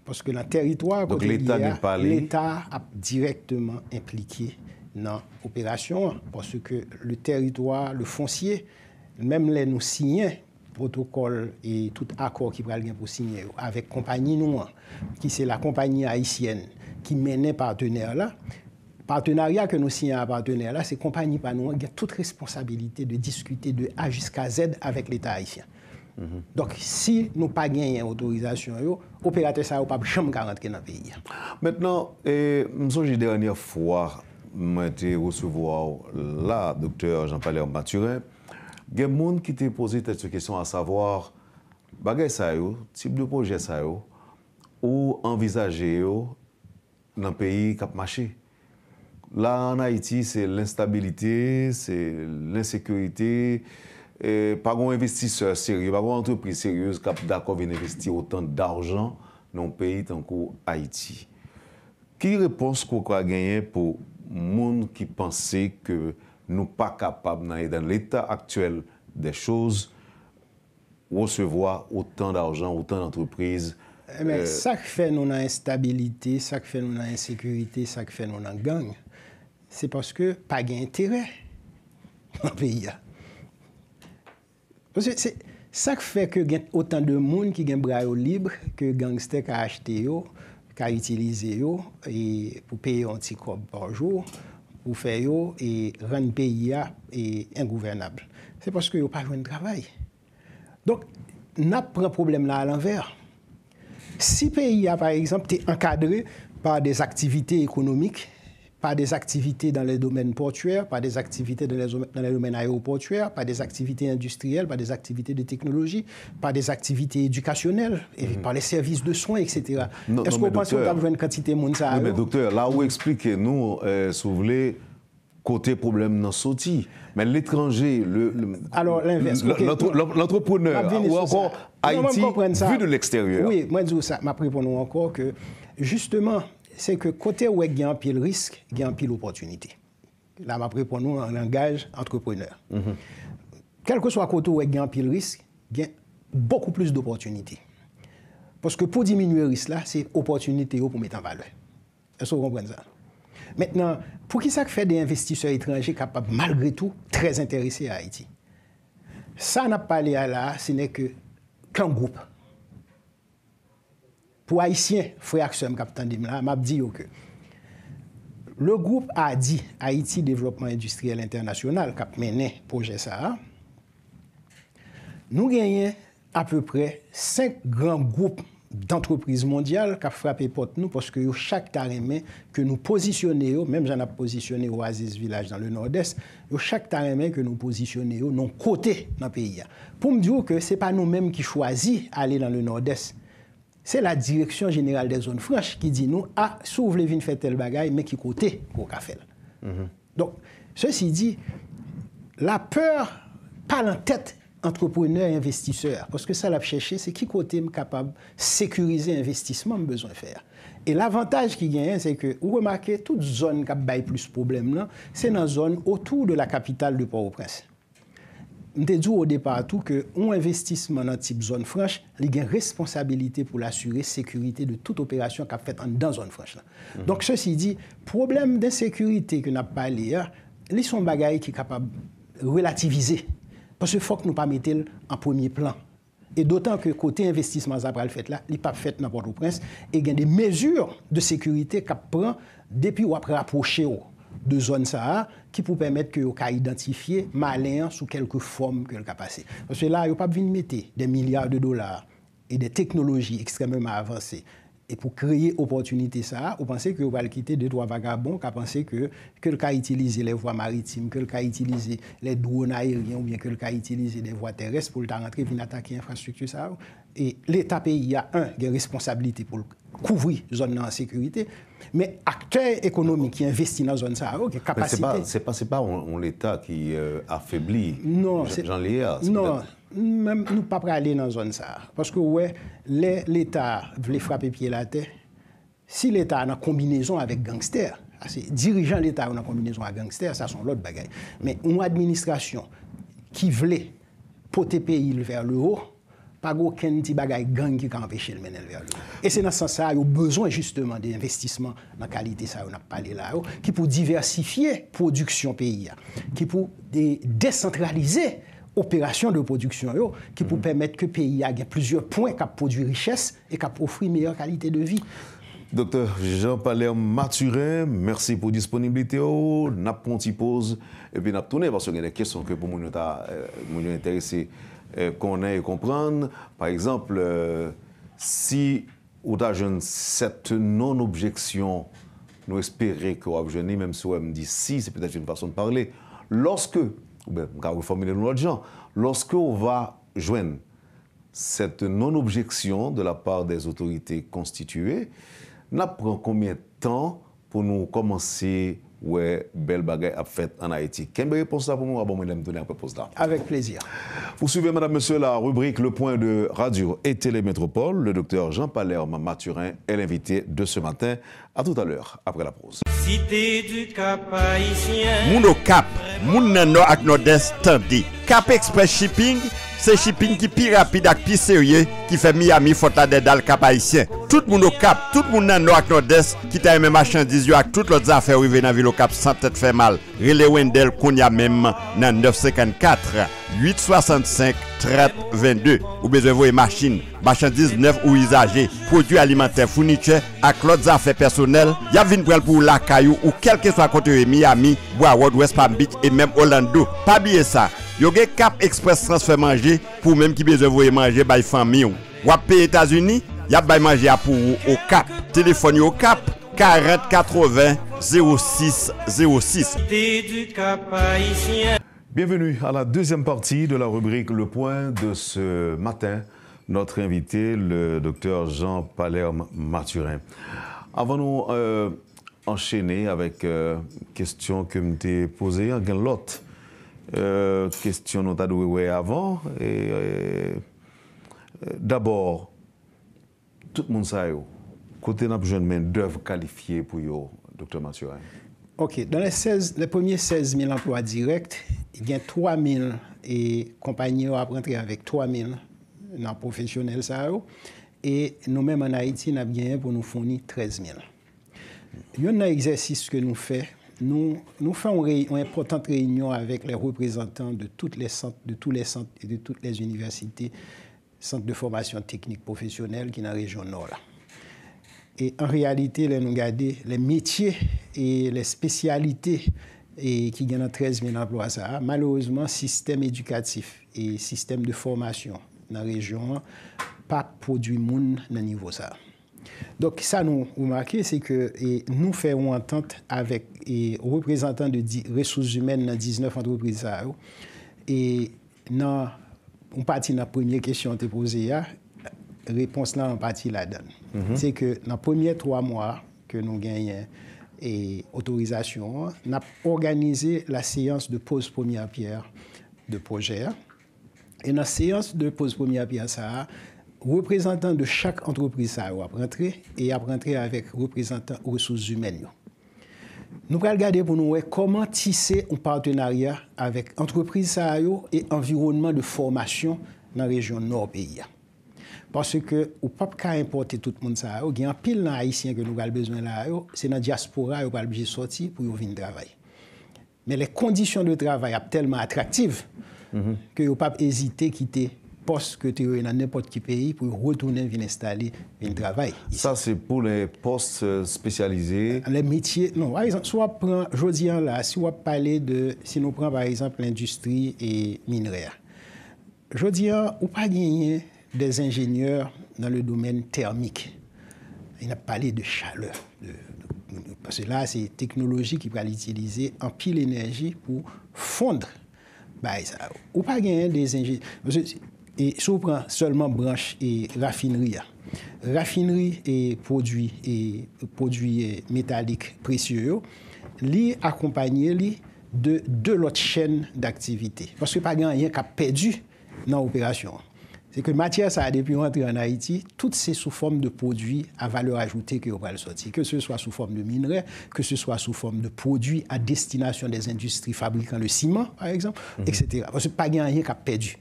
Paske nan tèritwa kote l ye a, Leta ap dirèkteman enplike nan operasyon an. Paske le tèritwa, le fonsye, menm lè nou siyen pwotokòl e tout akò ki pral gen pou siyen yo avèk konpayi nou an, ki se la konpayi ayisyèn ki mennen patenè la, patenarya ke nou siyen a patenè la, se konpayi pa nou an gen tout responsabilite de diskite de A jiska Z avèk Leta ayisyen. Donk, si nou pa genyen otorizasyon yo, operatè sa yo p ap janm ka rantre nan peyi a. Mentnan, e, m sonje dènyè fwa mwen te resevwa w la, Doktè Jean Palerme Mathurin, gen moun ki te poze tèt yo kesyon, asavwa, bagay sa yo, tip de pwojè sa yo, ou anvizaje yo nan peyi k ap mache. La, ann Ayiti, se lenstabilite, se lensekirite, e pa gon envestisè serye, pa gon antrepriz seryez k ap dakò vin envesti otan dajan nan yon peyi tankou Ayiti. Ki repons ke w ka genyen pou moun ki panse ke nou pa kapab, nan, dans l'état actuel des choses, resevwa otan dajan, otan antrepriz? Enben, sa k fè nou nan enstabilite, sa k fè nou nan ensekirite, sa k fè nou nan gang, se paske pa gen enterè nan peyi a. Paske se sa k fè ke gen otan de moun ki gen bra yo lib, ke gangstè ka achte yo, ka itilize yo, e pou peye yon ti kòb pa jou, pou fè yo, e rann peyi a, e engouvènab. Se paske yo pa jwenn travay. Donk, n ap pran pwoblèm la alanvè. Si peyi a, pa egzanp, te ankadre pa des activités économiques, par des activités dans les domaines portuaires, par des activités dans les, dans les domaines aéroportuaires, par des activités industrielles, par des activités de technologie, par des activités éducationnelles, et par les services de soins, et cetera. Èske w panse w t ap jwenn kantite moun sa yo? Wi, men doktè, la ou eksplike nou, e, si w vle, kote pwoblèm nan soti. Men letranje, le, le, Alò, lenvès, ok. Lantreprenè, ou ankò, Ayiti, vu de l'extérieur. Wi, mwen di w sa, m ap reponn ou ankò ke, jisteman, se ke kote ou wè gen anpil risk, gen anpil opòtinite. La, m ap reponn ou an langaj antreprenè. Kèlkeswa kote ou wè gen anpil risk, gen beaucoup plus d'opportunités. Paske pou diminye risk la, se opòtinite yo pou met an valè. Èske w konprann sa? Mentnan, poukisa k fè de envestisè etranje kapab, malgre tou, trè enterese a Ayiti? Sa n ap pale a la a, ce n'est que qu'un groupe. Pou Ayisyen, frè ak sè m k ap tande m la, m ap di yo ke le groupe A D I, Haïti Développement Industriel International, k ap mennen pwojè sa a, nou genyen apeprè senk gran gwoup dantrepriz mondyal k ap frape pòt nou, paske yo chak ta renmen ke nou pozisyone yo, menm jan n ap pozisyone Oasis Village dans le Nord-Est, yo chak ta renmen ke nou pozisyone yo nan yon kote nan peyi a. Pou m di w ke se pa nou menm ki chwazi ale dans le Nord-Est, se la Direction Générale des Zones Franches ki di nou, a, si w vle vin fè tèl bagay, men ki kote ke w ka fè l. Donk, Ceci dit, lapè pa nan tèt antreprenè e envestisè a, paske sa l ap chèche, se ki kote m kapab sekirize envestisman m bezwen fè a. E lavantaj ki genyen, se ke ou remake tout zòn k ap bay plis pwoblèm nan, se nan zòn autour de la capitale de Port-au-Prince. M te di w o depa tou ke yon envestisman nan tip zòn franch, li gen responsabilite pou l asire sekirite de tout operasyon k ap fèt anndan zòn franch lan. Donk, ceci dit, pwoblèm densekirite ke n ap pale a, li se yon bagay ki kapab relativize. Paske fòk nou pa mete l an premye plan. E dotan ke kote envestisman sa pral fèt la, li p ap fèt nan Pòtoprens, e gen de mezi de sekirite k ap pran depi w ap rapwoche w de zòn sa a, ki pou pèmèt ke yo ka idantifye malen an sou kèlke fòm ke l ka pase. Paske la, yo p ap vin mete de milya de dola e de teknoloji ekstrèmeman avanse e pou kreye opòtinite sa a, ou panse ke yo pral kite de twa vagabon ka panse ke, ke l ka itilize lè vwa maritim, ke l ka itilize lè dwòn ayeryen oubyen ke l ka itilize de vwa terès pou l ta rantre vin atake enfrastrikti sa yo? E Leta peyi a, en, gen responsablite pou l kouvri zòn nan an sekirite, men aktè ekonomik ki envesti nan zòn sa yo gen kapasite. Men se pa, se pa, se pa yon, yon Leta ki, euh, afebli, non, jan, jan li ye a. Non, menm nou pa prale nan zòn sa a. Paske w wè, lè Leta vle frape pye l atè, si Leta a nan konbinezon avèk gangstè, se dirijan Leta yo nan konbinezon ak gangstè, sa se yon lòt bagay. Men yon administrasyon ki vle pote peyi l vers le haut, pa gen okenn ti bagay gang ki ka anpeche l mennen l vers le haut. E se nan sans sa a, yo bezwen jisteman de envestisman nan kalite sa yo n ap pale la yo, ki pou divèsifye pwodiksyon peyi a, ki pou de-, desantralize operasyon de pwodiksyon yo, ki pou pèmèt ke peyi a gen plizyè pwen k ap pwodui richès e k ap ofri meyè kalite de vi. Doktè Jean Palerme Mathurin, mèsi pou disponiblite w. N ap pran yon ti poz, epi n ap tounen, paske gen de kesyon ke pou moun yo ta, euh, moun yo enterese, euh, konnen e konprann. Pa egzanp, euh, si ou ta jwenn sèt non-objection, nou espere ke w ap jwenn li, menm si w wè m di si, se petèt yon fason de parler. Lorsque, oubyen m ka refòmile l yon lòt jan, lorsque w va jwenn cette non-objection de la part des autorités constituées, n ap pran konbyen tan pou nou kòmanse wè bèl bagay ap fèt ann Ayiti? Kenbe repons la pou mwen, w a ban mwen lè m tounen apre poz la. Avec plaisir. Vous suivez, mesdames, messieurs, la rubrique Le Point de Radio et Télé Métropole. Le docteur Jean Palerme Mathurin est l'invité de ce matin. À tout à l'heure, après la pause. Cité du Cap Haïtien. Moun Okap, moun nan Nò ak Nòdès, tande. Cap Express Shipping, se shipping ki pi rapid ak pi serye ki fè Miami, Fort Lauderdale, Cap Haïtien. Tout moun Okap, tout moun nan Nò ak Nòdès ki ta renmen machandiz yo ak tout lòt zafè yo rive nan vil Okap san tèt fè mal. Rele Wendell kounye a menm nan nèf senkannkat, uit swasannsenk, trant vennde. Ou bezwen voye machin, machandiz nèf ou izaje, pwodui alimantè, founitchè ak lòt zafè pèsonèl, y ap vin pran l pou ou lakay ou, ou kèlkeswa kote w ye, Miami, Broward, West Palm Beach e menm Orlando. Pa bliye sa, yo gen Cap Express transfè manje pou ou menm ki bezwen voye manje bay fanmi w. W ap peye Etazini, y ap bay manje a pou ou Okap. Telefòn yo Okap, karant katreven, zewo sis zewo sis. Cité du Cap Haïtien. Bienvenue à la deuxième partie de la rubrique Le Point de ce matin. Notre invité, le docteur Jean Palerme Mathurin. Avan nou, euh, anchene avèk, euh, kesyon ke m te poze an, gen lòt, euh, kesyon nou ta dwe wè avan. E, euh, dabò, tout moun sa yo, kote n ap jwenn mendèv kalifye pou yo, Doktè Mathurin? Ok, dans les seize, les premiers seize mil anplwa dirèk, gen twa mil, e konpayi yo ap rantre avèk twa mil nan pwofesyonèl sa yo. E nou menm ann Ayiti, n ap genyen pou nou founi trèz mil. Youn nan egzèsis ke nou fè, nou, nou fè yon, rey- yon enpòtant reyinyon avèk les représentants de toutes les centres, de tous les centres et de toutes les universités, sant de fòmasyon teknik pwofesyonèl ki nan rejyon Nò la. E an reyalite, lè nou gade les métiers et les spécialités e ki gen nan trèz mil anplwa sa a, malerezman, sistèm edikatif e sistèm de fòmasyon nan rejyon an pa pwodui moun nan nivo sa a. Donk, sa nou remake, se ke, e, nou fè yon antant avèk, e, reprezantan de di- resous imèn nan diznèf antrepriz sa yo. E nan yon pati nan premye kesyon w te poze a, repons lan an pati ladan l. Se ke nan premye twa mwa ke nou genyen e otorizasyon an, n ap òganize la séance de pose première pierre de pwojè a. E nan seyans de pose première pierre sa a, reprezantan de chak antrepriz sa yo ap rantre e y ap rantre avèk reprezantan resous imèn yo. Nou pral gade pou nou wè kòman tise yon patenarya avèk antrepriz sa yo e anviwònman de fòmasyon nan rejyon nò peyi a. Paske ou p ap ka enpòte tout moun sa yo. Gen anpil nan Ayisyen ke nou pral bezwen la yo, se nan dyaspora yo pral oblije sòti pou yo vin travay. Men les conditions de travail ap tèlman atraktif ke yo p ap ezite kite pòs ke te yo ye nan nenpòt ki peyi pou yo retounen vin enstale, vin travay. Sa se pou les postes spécialisés. Les métiers, non, pa egzanp, si w ap pran, jodi an la, si w ap pale de, si nou pran pa egzanp lendistri e minerè a. Jodi an, ou pa genyen des ingénieurs dans le domaine thermique. E n ap pale de chalè. De, de, paske la, se teknoloji ki pral itilize anpil enèji pou fonn bagay sa yo. Ou pa genyen de enjenyè. Paske, e, si w pran sèlman branch e rafinri a, rafinri e pwodui, e pwodui e metalik presye yo, li akonpanye li de de lòt chèn daktivite. Paske pa gen anyen k ap pèdi nan operasyon an. Se ke matyè sa a, depi yo antre ann Ayiti, tout se sou fòm de pwodui a valè ajoute ke yo pral sòti, ke se swa sou fòm de minrè, ke se swa sou fòm de pwodui a destinasyon des industries fabriquant le ciment, pa egzanp, etsetera. Paske pa gen anyen k ap pèdi.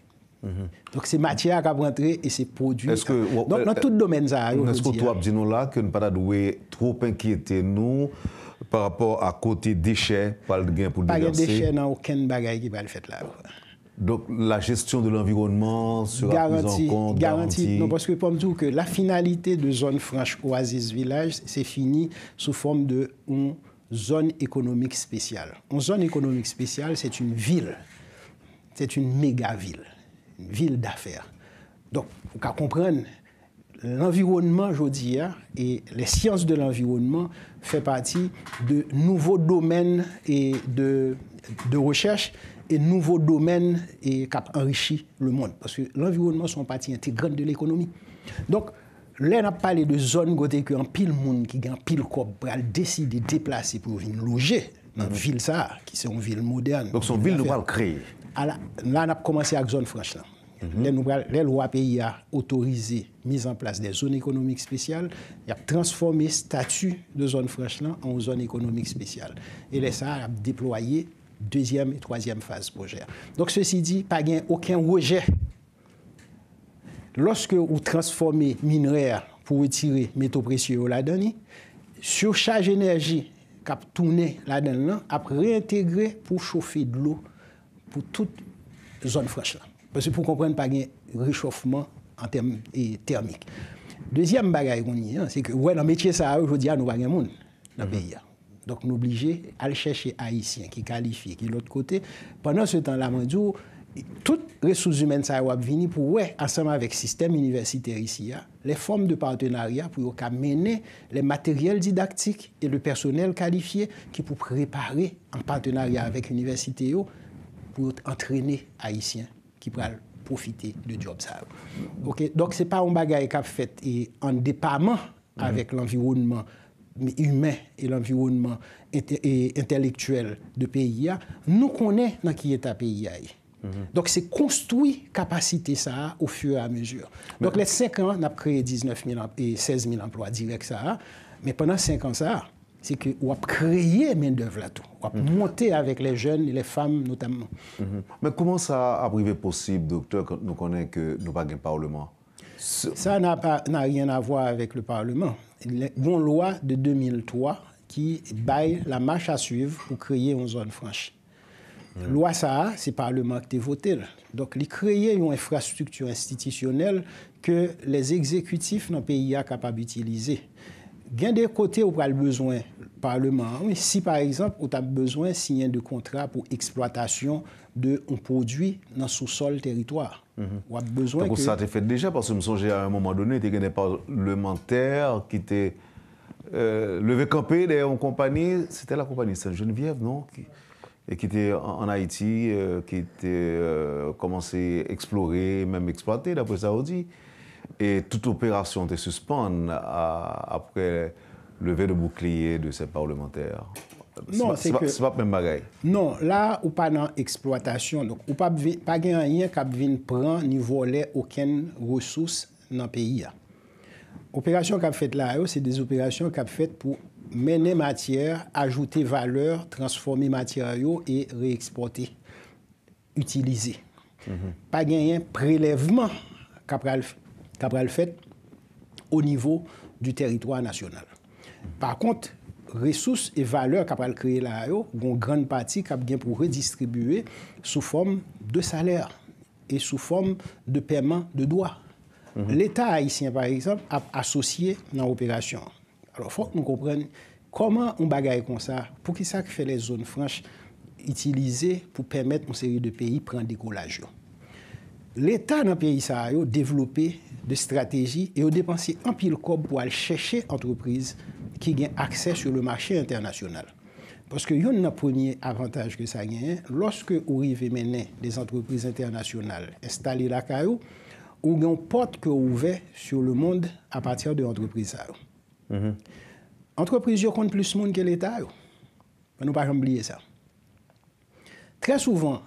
Donk, se matyè a k ap rantre e se pwodui. Donk, nan tout domèn sa a, yo, jodi a. Èske w ap di nou la ke n pa ta dwe twòp enkyete nou pa rapò a kote dechè pral gen pou deganse? Pa gen dechè nan okenn bagay ki pral fèt la. Donc, la gestion de l'environnement sera prise en compte, garantie. Non, paske pou m di w ke la finalité de zòn franch Oasis Village, se fini sou fòm de yon zòn ekonomik espesyal. Yon zòn ekonomik espesyal, c'est une ville. C'est une méga ville. Une ville d'affaires. Donk, ou ka konprann lanviwònman jodi a, e les sciences de l'environnement fè pati de nouvo domèn e de, de rechèch e nouvo domèn e k ap anrichi lemonn. Paske lanviwònman se yon pati entegrant de lekonomi. Donk, lè n ap pale de zòn kote ke anpil moun ki gen anpil kòb pral deside deplase pou yo vin loje nan vil sa a, ki se yon vil modèn. Donk, se yon vil nou pral kreye. Ala, la, n ap kòmanse ak zòn franch lan. Lè nou pral, lè lwa peyi a otorize mizanplas de zòn ekonomik espesyal, y ap transfòme estati de zòn franch lan an yon zòn ekonomik espesyal. E lè sa a, y ap deplwaye dezyèm e twazyèm faz pwojè a. Donk, sesi di, pa gen okenn rejè. Lòske ou transfòme minrè a pou retire meto presye yo ladan li, sichaj enèji k ap tounen ladan l lan ap reyentegre pou chofe dlo pou tout zòn franch lan. Paske pou w konprann, pa gen rechòfman an tèm e, tèmik. Dezyèm bagay kounye a, se ke, w wè, nan metye sa a yo, jodi a, nou pa gen moun nan peyi a. Donk, nou blije al chèche Ayisyen ki kalifye, ki lòt kote. Pandan se tan la, mwen di w, tout resous imèn sa yo ap vini pou wè, ansanm avèk sistèm inivèsitè isi a, les formes de partenariat pou yo ka mennen les matériels didactiques et le personnel qualifié ki pou prepare an patenarya avèk inivèsite yo pou yo antrene Ayisyen ki pral pwofite de djòb sa yo. Oke, donk se pa yon bagay k ap fèt e an depaman avèk lanviwònman imen e lanviwònman ente-, e entèlektyèl de peyi a. Nou konnen nan ki eta peyi a ye. Donk, se konstwi kapasite sa a au fur et à mesure. Donk, lè senk an, n ap kreye diznèf mil an-, e sèz mil anplwa dirèk sa a, men pandan senk an sa a, se ke w ap kreye mendèv la tou. W ap monte avèk les jeunes, les femmes notamment. Men kòman sa ap rive posib, doktè, kan nou konnen ke nou pa gen palman? Ça n'a pas, n'a rien à voir avec le Parlement. Gen yon lwa de de mil twa ki bay la marche à suivre pou kreye yon zòn franch. Lwa sa a, se palman an ki te vote l. Donk, li kreye yon enfrastrikti enstitisyonèl ke les egzekitif nan peyi a kapab itilize. Gen de kote ou pral bezwen palman an, wi, si pa egzanp, ou t ap bezwen siyen de kontra pou eksplwatasyon de yon pwodui nan sousòl teritwa a. W ap bezwen ke. Tankou sa te fèt deja, paske m sonje a yon moman done, te gen de palmantè ki te, euh, leve kanpe dèyè yon konpayi, se te la konpayi Sainte Geneviève, non? Ki, e ki te an, an Ayiti, euh, ki te, euh, kòmanse eksplore, menm eksplwate, daprè sa yo di. E tout operasyon te sispann a, apre Leve de bouclier de ces parlementaires. Non, se ke Se pa menm bagay. Non, la ou pa nan eksplwatasyon, donk ou pa, pa gen anyen k ap vin pran ni vòlè okenn resous nan peyi a. Operasyon k ap fèt la yo, se de operasyon k ap fèt pou mennen matyè, ajoute valè, transfòme matyè yo e reekspòte, itilize. Pa genyen prelèvman k ap pral, k ap pral fèt o nivo di tèritwa nasyonal. Pa kont, resous e valè k ap pral kreye la yo, gon grann pati k ap gen pou redistribiye sou fòm de salè e sou fòm de pèman de dwa. Leta ayisyen, pa egzanp, ap asosye nan operasyon an. Alò, fòk nou konprann kòman yon bagay konsa, poukisa k fè lè zòn franch itilize pou pèmèt yon seri de peyi pran dekolaj yo. Leta nan peyi sa a yo devlope de estrateji e yo depanse anpil kòb pou al chèche antrepriz ki gen aksè sur le marché international. Paske youn nan premye avantaj ke sa genyen, lòske ou rive mennen de antrepriz entènasyonal enstale lakay ou, ou gen yon pòt ke ou ouvè sur le monde à partir de antrepriz sa yo. Antrepriz yo konn plis moun ke leta yo. Fò nou pa janm bliye sa. Trè souvan,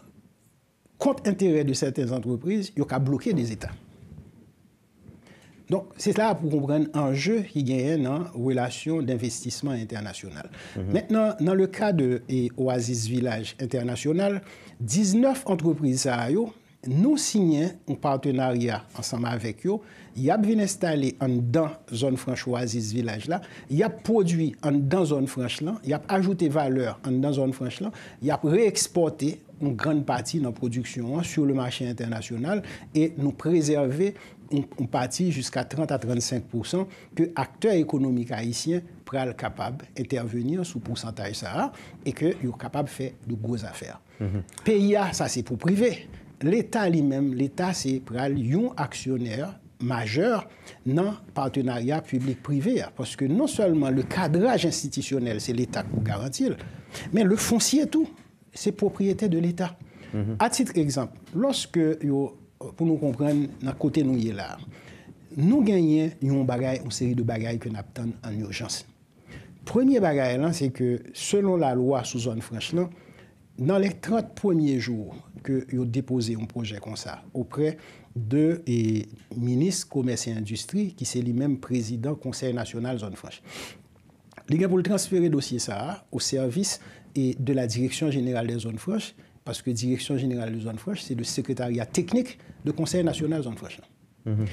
kont enterè de sèten antrepriz, yo ka bloke de zeta. Donk, se la pou konprann anje ki genyen nan relasyon denvestisman entènasyonal. Mentnan, nan le ka de e, Oasis Village Entènasyonal, diznèf antrepriz sa a yo, nou siyen yon patenarya ansanm avèk yo, y ap vin enstale anndan zòn franch Oasis Village la, y ap pwodui anndan zòn franch lan, y ap ajoute valè anndan zòn franch lan, y ap reekspòte yon grann pati nan pwodiksyon an sur le marché international e nou prezève yon, yon pati jiska trant a trannsenk pousan ke aktè ekonomik ayisyen pral kapab entèveni sou pousantaj sa a e ke yo kapab fè de gwo zafè. Peyi a, sa se pou prive. Leta li menm, Leta se pral yon aksyonè majè nan patenarya piblik prive a. Paske non sèlman le kadraj enstitisyonèl, se Leta k pou garanti l, men le foncier tou, se pwopriyete de Leta. A tit egzanp, lòske yo, pou nou konprann nan kote nou ye la, nou genyen yon bagay, yon seri de bagay ke n ap tann an ijans. Premye bagay lan, se ke selon lalwa sou zòn franch lan, nan lè trant premye jou ke yo depoze yon pwojè konsa oprè de e, minis komès e endistri, ki se li menm prezidan Konsèy Nasyonal Zòn Franch. Li gen pou l transfere dosye sa a o sèvis e, de la Direction Générale des Zones Franches, paske Direksyon Jeneral de Zòn Franch se le sekretarya teknik de Konsèy Nasyonal Zòn Franch lan.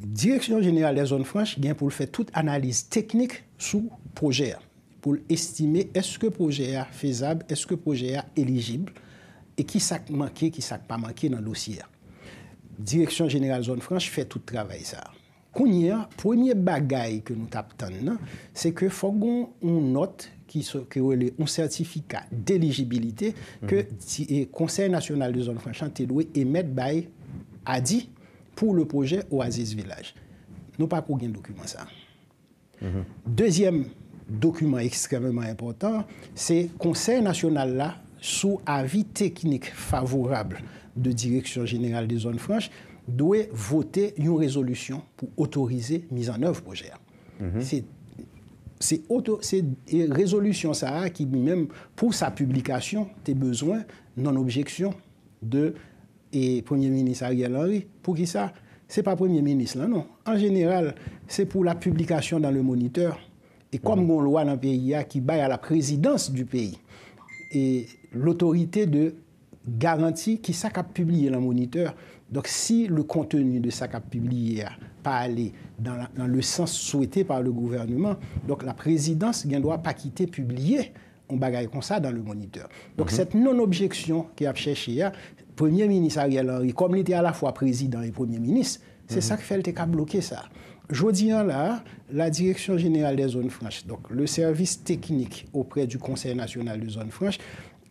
Direksyon Jeneral de Zòn Franch gen pou l fè tout analiz teknik sou pwojè a, pou l estime èske pwojè a fezab, èske pwojè a elijib, e ki sa k manke, ki sa k pa manke nan dosye a. Direksyon Jeneral Zòn Franch fè tout travay sa a. Kounye a, premye bagay ke nou t ap tann nan, se ke fòk gen yon nòt ki, ke rele yon sètifika delijibilite ke Konsèy Nasyonal de Zòn Franch lan te dwe emèt bay ADIE pour le projet Oasis Village. Nou pako gen dokiman sa. Dezyèm dokiman ekstrèmeman enpòtan, se Konsèy Nasyonal la, sou avi teknik favorab de Direction Générale des Zones Franches, dwe vote yon rezolisyon pou otorize mizannèv pwojè a. Se, se, oto, se e rezolisyon sa a ki li menm, pou sa piblikasyon, te bezwen non objeksyon de e Premye Minis Ariel Henry. Poukisa? Se pa Premye Minis lan, non. An jeneral, se pou la piblikasyon dans le Moniteur. E kòm gon lwa nan peyi a ki bay a la présidence du pays e lotorite de garanti ki sa k ap pibliye nan Moniteur. Donk, si le contenu de sa k ap pibliye a pa ale dans la, dans le sens souhaité par le gouvernement, donk la présidence gen dwa pa kite pibliye yon bagay konsa dans le Moniteur. Donk, cette non-objection ke y ap chèche a, Premye Minis Ariel Henry, kòm li te alafwa prezidan e premye minis, se sa k fè l te ka bloke sa. Jodi a la, la Direction Générale des Zones Franches, donc le service technique auprès du Conseil National de Zone Franche,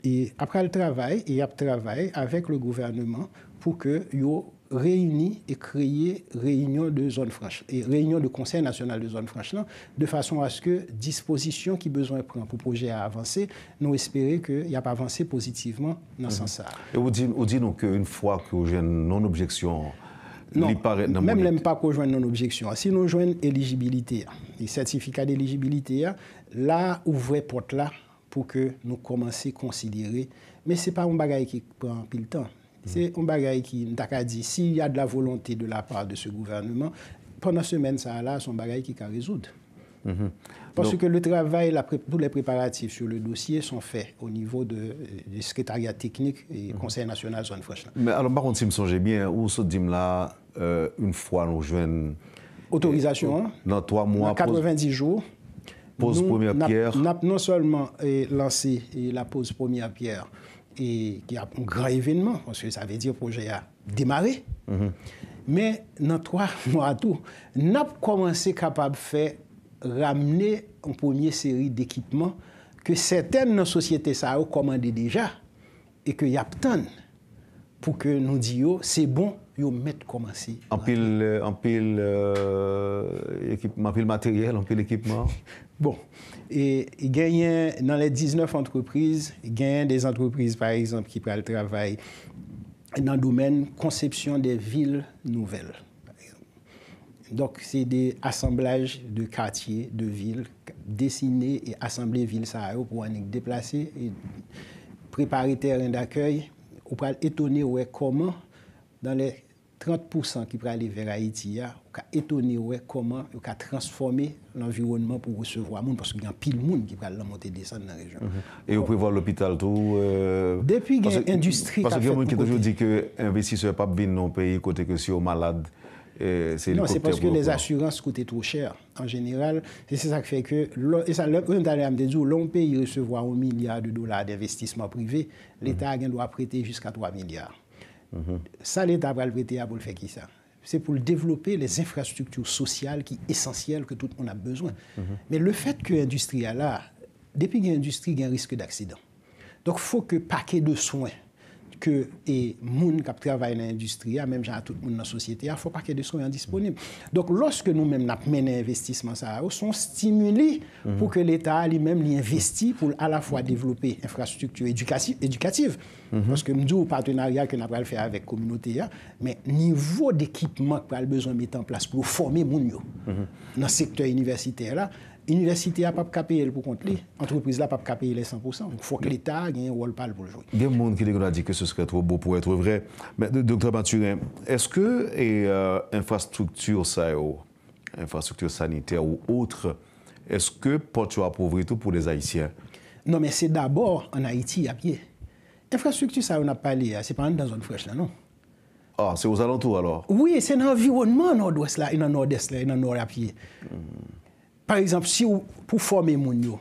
e ap pral travay e ap travay avèk le gouvernement pou ke yo reyini e kreye reyinyon de zòn franch e reyinyon de Konsèy Nasyonal de Zòn Franch lan, de fason a ce que dispozisyon ki bezwen pran pou pwojè a avanse, nou espere ke y ap avanse pozitivman nan sans sa a. E ou di, ou di nou ke yon fwa ke ou jwenn non objeksyon Non, li parèt nan menm lè m monik. Pa ko jwenn nan objeksyon an. Si nou jwenn elijibilite a, e sètifika delijibilite a, la ouvè pòt la pou ke nou kòmanse konsidere. Men se pa yon bagay ki pran anpil tan. Se yon bagay ki, m ta ka di, s'il y a de la volonté de la part de ce gouvernement, pandan semèn sa a la, se yon bagay ki ka rezoud. Parce que le travail, la pré- tous les préparatifs sur le dossier sont faits au niveau de, de secrétariat technique et Conseil national zone franche. Men alò, m pa konn si m sonje byen, ou sot di m la, euh, yon fwa nou jwenn Otorizasyon an, nan twa mwa, nan katrevenndis jou, poz nou, premyè n ap- pyè. N ap non sèlman eh, lanse eh, la pose première pierre, eh, ki ap yon gran evènman, paske sa vle di pwojè a demare. Men nan twa mwa tou, n ap kòmanse kapab fè ramne yon premye seri dekipman ke sètèn nan sosyete sa yo kòmande deja e ke y ap tann pou ke nou di yo se bon, yo mèt kòmanse. Anpil, euh, anpil euh, ekipman, anpil materyèl, anpil ekipman. Bon, e, e genyen nan les dix-neuf entreprises, genyen des entreprises, par exemple, ki pral travay nan domèn konsepsyon de vil nouvèl. Donk, se de asanblaj de katye, de vil, desine e asanble vil sa yo pou annik deplase e prepare tèren dakèy. Ou pral etone wè kòman, dans les trant pousan ki prale vè Ayiti a, ou ka etone wè kòman yo ka transfòme lanviwònman pou resevwa moun, paske gen anpil moun ki pral nan monte desann nan rejyon. E yo prevwa lopital tou. Euh, Depi gen endistri k ap fèt pou kote. Paske gen moun ki toujou di ke envestisè p ap vin nan yon peyi kote ke si yo malad, eh, se Non, se elikoptè paske pou yo les pran. Assurances koute two chè. An jeneral, se se sa k fè ke, lè- e sa, lè, menm talè a m te di w, lè yon peyi resevwa yon milya de dola denvestisman prive, Leta a gen dwa prete jiska twa milya. Sa Leta pral prete a pou l fè kisa? Se pou l devlope les infrastructures sociales ki esansyèl ke tout moun ap bezwen. Men le fait que endistri a la, depi gen endistri, gen risk d'aksidan. Donk, fo ke pake de swen ke e moun k ap travay nan endistri a, menm jan a tout moun nan sosyete a, fò pake de swen an disponib. Donk, lòske nou menm n ap mennen envestisman sa yo, se yon stimili pou ke Leta a li menm li envesti pou l alafwa devlope enfrastrikti edikatif, edikatif. Paske m di w patenarya ke n ap pral fè avèk kominote a, men nivo dekipman k pral bezwen mete an plas pou yo fòme moun yo nan sektè inivèsitè la, inivèsite a p ap ka peye l pou kont li, antrepriz la p ap ka peye l san pousan. Fòk Leta a genyen wòl pa l pou l jwe. Gen moun ki te konn di ke ce serait trop beau pour être vrai. Men, Doktè Mathurin, èske e, euh, enfrastrikti sa yo, enfrastrikti sanitè ou otre, èske pòt yo ap ouvri tou pou les Ayisyen? Non, men se dabò ann Ayiti y ap ye. Enfrastrikti sa yo n ap pale a, se pa anndan zòn franch lan, non. Ah, se ozalantou alò? Wi, se nan anviwònman Nòdwès la, e nan Nòdès la, e nan Nò y ap ye. Pa egzanp, si w, pou fòme moun yo,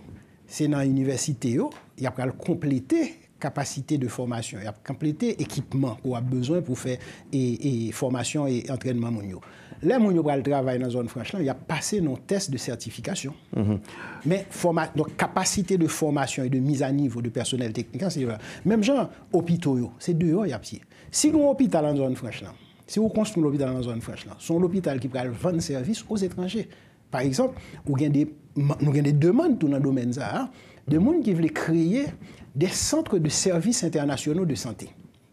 se nan inivèsite yo, y ap pral konplete kapasite de fòmasyon, y ap konplete ekipman ke w ap bezwen pou fè e, e fòmasyon e antrènman moun yo. Lè moun yo pral travay nan zòn franch lan, y ap pase nan yon tès de sètifikasyon. Men fòma, donk, kapasite de fòmasyon e de miz a nivo de pèsonèl teknik lan, se menm jan opito yo, se deyò y ap ye. Si gen yon opital an zòn franch lan, si ou konstwi yon lopital an zòn franch lan, se yon lopital ki pral vann sèvis ozetranje. Pa egzanp, ou gen de, nou gen de demann tou nan domèn sa a, de moun ki vle kreye des centres de services internationaux de santé.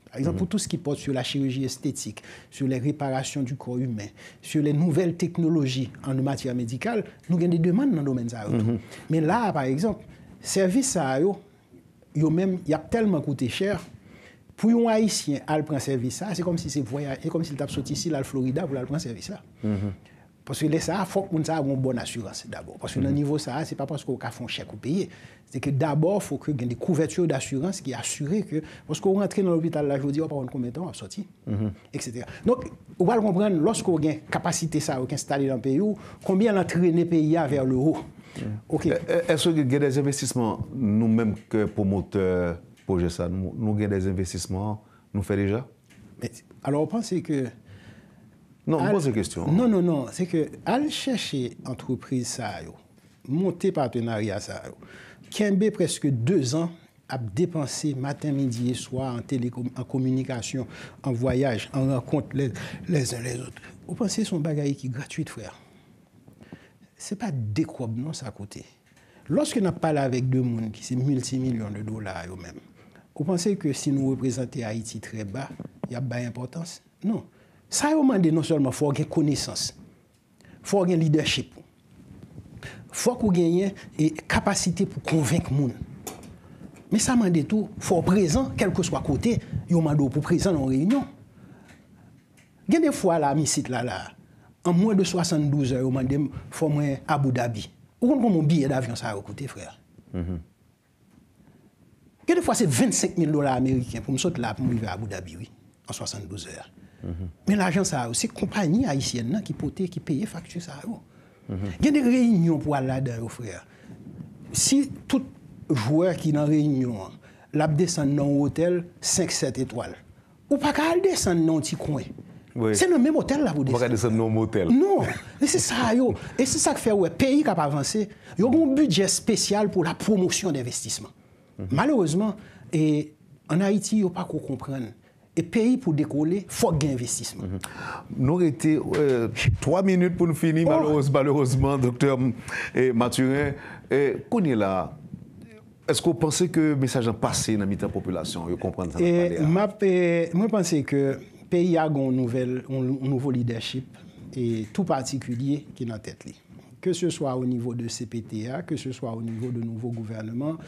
Pa egzanp, pou tout ce qui porte sur la chirurgie esthétique, sur les réparations du corps humain, sur les nouvelles technologies en matière médicale, nou gen de demann nan domèn sa yo tou. Men la a, pa egzanp, sèvis sa yo, yo menm, y ap tèlman koute chè. Pou yon Ayisyen al pran sèvis sa, se kòmsi se vwayaj, se kòmsi l t ap soti isi, l al Florida pou l al pran sèvis la. Paske lè sa a, fòk moun sa a gen yon bòn asirans dabò. Paske nan nivo sa a, se pa paske w ka fè yon chèk ou peye. Se ke dabò, fò ke gen de couverture d'assurance ki asire ke, paske w rantre nan lopital la jodi a, w pa konn konbyen tan w ap sòti, etsetera. Donk, ou pral konprann, lòske w gen kapasite sa yo ki enstale nan peyi w, konbyen l antrene peyi a vers le haut. Ok. È- è- Èske gen de envestisman nou menm ke pwomotè pwojè sa, nou, nou gen de envestisman nou fè deja? Men, alò, w panse ke Non, m al- poze kesyon. Non, non, non. Se ke al chèche antrepriz sa yo, monte patenarya sa yo, kenbe prèske dezan ap depanse maten, midi e swa an telekom-, an kominikasyon, an vwayaj, an rankont les, les uns les autres. Ou panse se yon bagay ki gratwit, frè? Se pa de kòb non sa koute. Lòske n ap pale avèk de moun ki se miltimilyon de dola yo menm, ou panse ke si nou reprezante Ayiti trè ba, y ap bay enpòtans? Non. Sa yo mande non sèlman fò w gen konesans, fò w gen lidèchip, fòk ou genyen e kapasite pou konvenk moun. Men sa mande tou, fò w prezan, kèlkeswa kote yo mande w pou prezan nan yon reyinyon. Gen de fwa la, m isit la, la, an mwen de swasanndouz è, yo mande m fò mwen Abu Dhabi. Ou konn konbyen yon biyè davyon sa yo koute, frè? Gen de fwa se vennsenk mil dola ameriken pou m sot la pou m rive Abu Dhabi, wi, an swasanndouz è. Men lajan sa yo, se konpayi ayisyèn nan ki pote, ki peye fakti sa yo. Gen de reyinyon pou al ladan yo, frè. Si tout jwè ki nan reyinyon an, l ap desann nan yon otèl senk, sèt etwal, ou pa ka al desann nan yon ti kwen. Se nan menm otèl la pou desann. Ou pa ka desann nan yon motèl. Non, e se sa yo. E se sa k fè ou wè peyi k ap avanse, yo gen yon bidjè espesyal pou la pwomosyon denvestisman. Malerezman, e, ann Ayiti, yo pako konprann. E peyi pou dekole, fòk gen envestisman. Nou rete twa minit pou n fini, malerezman, doktè Mathurin. Kounye la, èske w panse ke mesaj lan pase nan mitan popilasyon an, yo konprann sa n ap pale a? Mwen panse ke peyi a gen yon nouvèl, yon nouvo lidèchip, e tou patikilye ki nan tèt li. Ke se swa o nivo de C P T a, ke se swa o nivo de nouvo gouvèneman,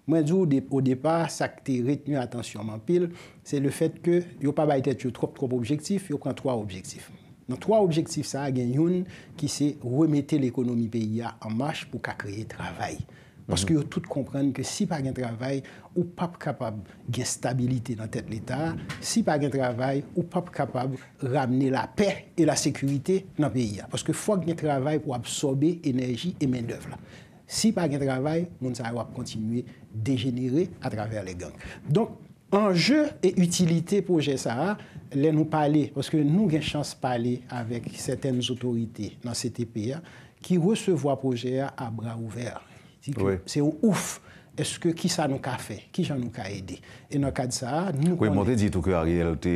mwen di w o depa, sa k te retni atansyon m anpil, se le fèt ke yo pa bay tèt yo twòp, twòp objektif, yo pran twa objektif. Nan twa objektif sa a, gen youn ki se remete lekonomi peyi a an mach pou ka kreye travay. Paske yo tout konprann ke si pa gen travay, ou p ap kapab gen stabilite nan tèt Leta a. Si pa gen travay, ou p ap kapab ramne lapè e lasekirite nan peyi a. Paske fòk gen travay pou absòbe enèji e mendèv la. Si pa gen travay, moun sa yo ap kontinye dejenere atravè lè gang. Donk, anje e itilite pwojè sa a, lè nou pale, paske nou gen chans pale avèk sètèn otorite nan C T P a, ki resevwa pwojè a a bra ouvè. Di ke se yon ouf. Èske kisa nou ka fè? Kijan nou ka ede? E nan kad sa a, nou konnen. Wi, men w te di tou ke Ariel te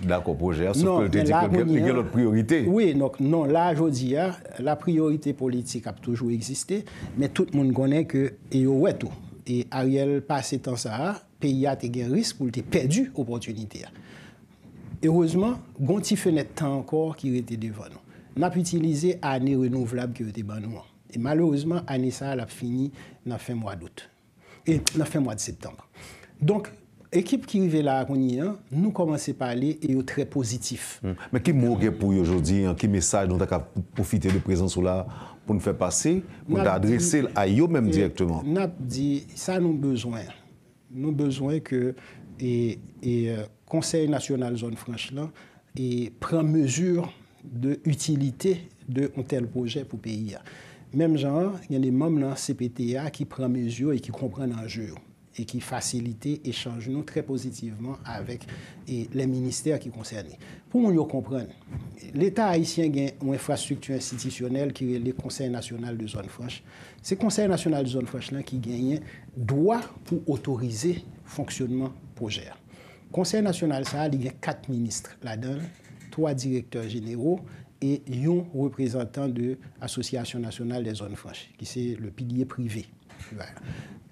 dakò pwojè a, sof ke l te di ke li gen lòt priyorite. Wi, donk non, la jodi a, la priyorite politik ap toujou egziste, men tout moun konnen ke, e yo wè tou, e Ariel pase tan sa a, peyi a te gen risk pou l te pèdi opòtinite a. Erezman, gen yon ti fenèt tan ankò ki rete devan nou. N ap itilize ane renouvlab ke yo te ban nou an. E malerezman, ane sa a, l ap fini nan fen mwa dout. E nan fen mwa de septanm. Donk, ekip ki rive la a kounye a, nou kòmanse pale e yo trè pozitif. Men ki mo w gen pou yo jodi a? Ki mesaj nou ta ka pwofite de prezans ou la pou n fè pase, pou n ta adrese l a yo menm dirèkteman? N ap di sa nou bezwen. Nou bezwen ke e, e, Konsèy Nasyonal Zòn Franch lan e pran mezi de itilite de yon tèl pwojè pou peyi a. Menm jan an, gen de manm nan C P T a ki pran mezi e ki konprann anje yo e ki fasilite echanj nou trè pozitivman avèk e lè ministè ki konsène. Pou moun yo konprann, Leta ayisyen gen yon enfrastrikti enstitisyonèl ki rele Konsèy Nasyonal de Zòn Franch. Se Konsèy Nasyonal de Zòn Franch lan ki genyen dwa pou otorize fonksyonman pwojè a. Konsèy nasyonal sa a, li gen kat minis ladan l, twa direktè jenero e yon reprezantan de Association Nationale des Zones Franches, ki se le pilye prive.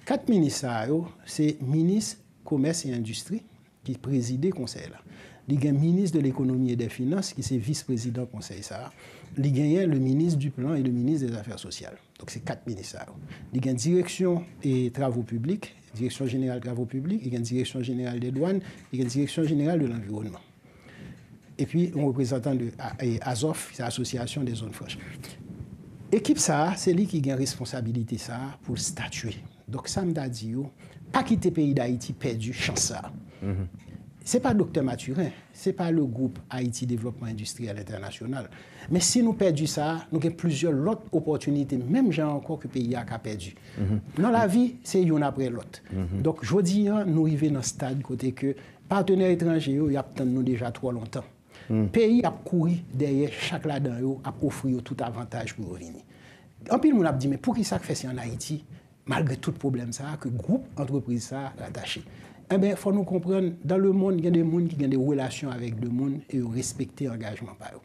Kat minis sa a yo, se minis komès e endistri ki prezide konsèy la. Li gen minis de lekonomi e dè finans, ki se vis prezidan konsèy sa a. Li genyen le minis du plan e le minis dè zafè sosyal. Donk, se kat minis sa yo. Li gen direksyon e travo piblik, direksyon jeneral travo piblik, li gen direksyon jeneral dè dwàn, li gen direksyon jeneral de lanviwònman. Epi, yon reprezantan de A- e AZOF, se Asosyasyon dè Zòn Franch. Ekip sa a, se li ki gen responsabilite sa a pou l statye. Donk, sa m ta di yo, pa kite peyi Dayiti pèdi chans sa a. Se pa Doktè Mathurin, se pa le gwoup Haïti Développement Industriel International. Men si nou pèdi sa a, nou gen plizyè lòt opòtinite, menm jan ankò ke peyi a ka pèdi. Nan lavi, se youn apre lòt. Donk, jodi a, nou rive nan stad kote ke patenè etranje yo, y ap tann nou deja twò lontan. Peyi ap kouri dèyè chak ladan yo, ap ofri yo tout avantaj pou yo vini. Anpil moun ap di, men poukisa k fè se ann Ayiti, malgre tout pwoblèm sa a, ke gwoup antrepriz sa a ratache? Enben, fò nou konprann, dans le monde, gen de moun ki gen de relasyon avèk de moun e yo respekte angajman pa yo.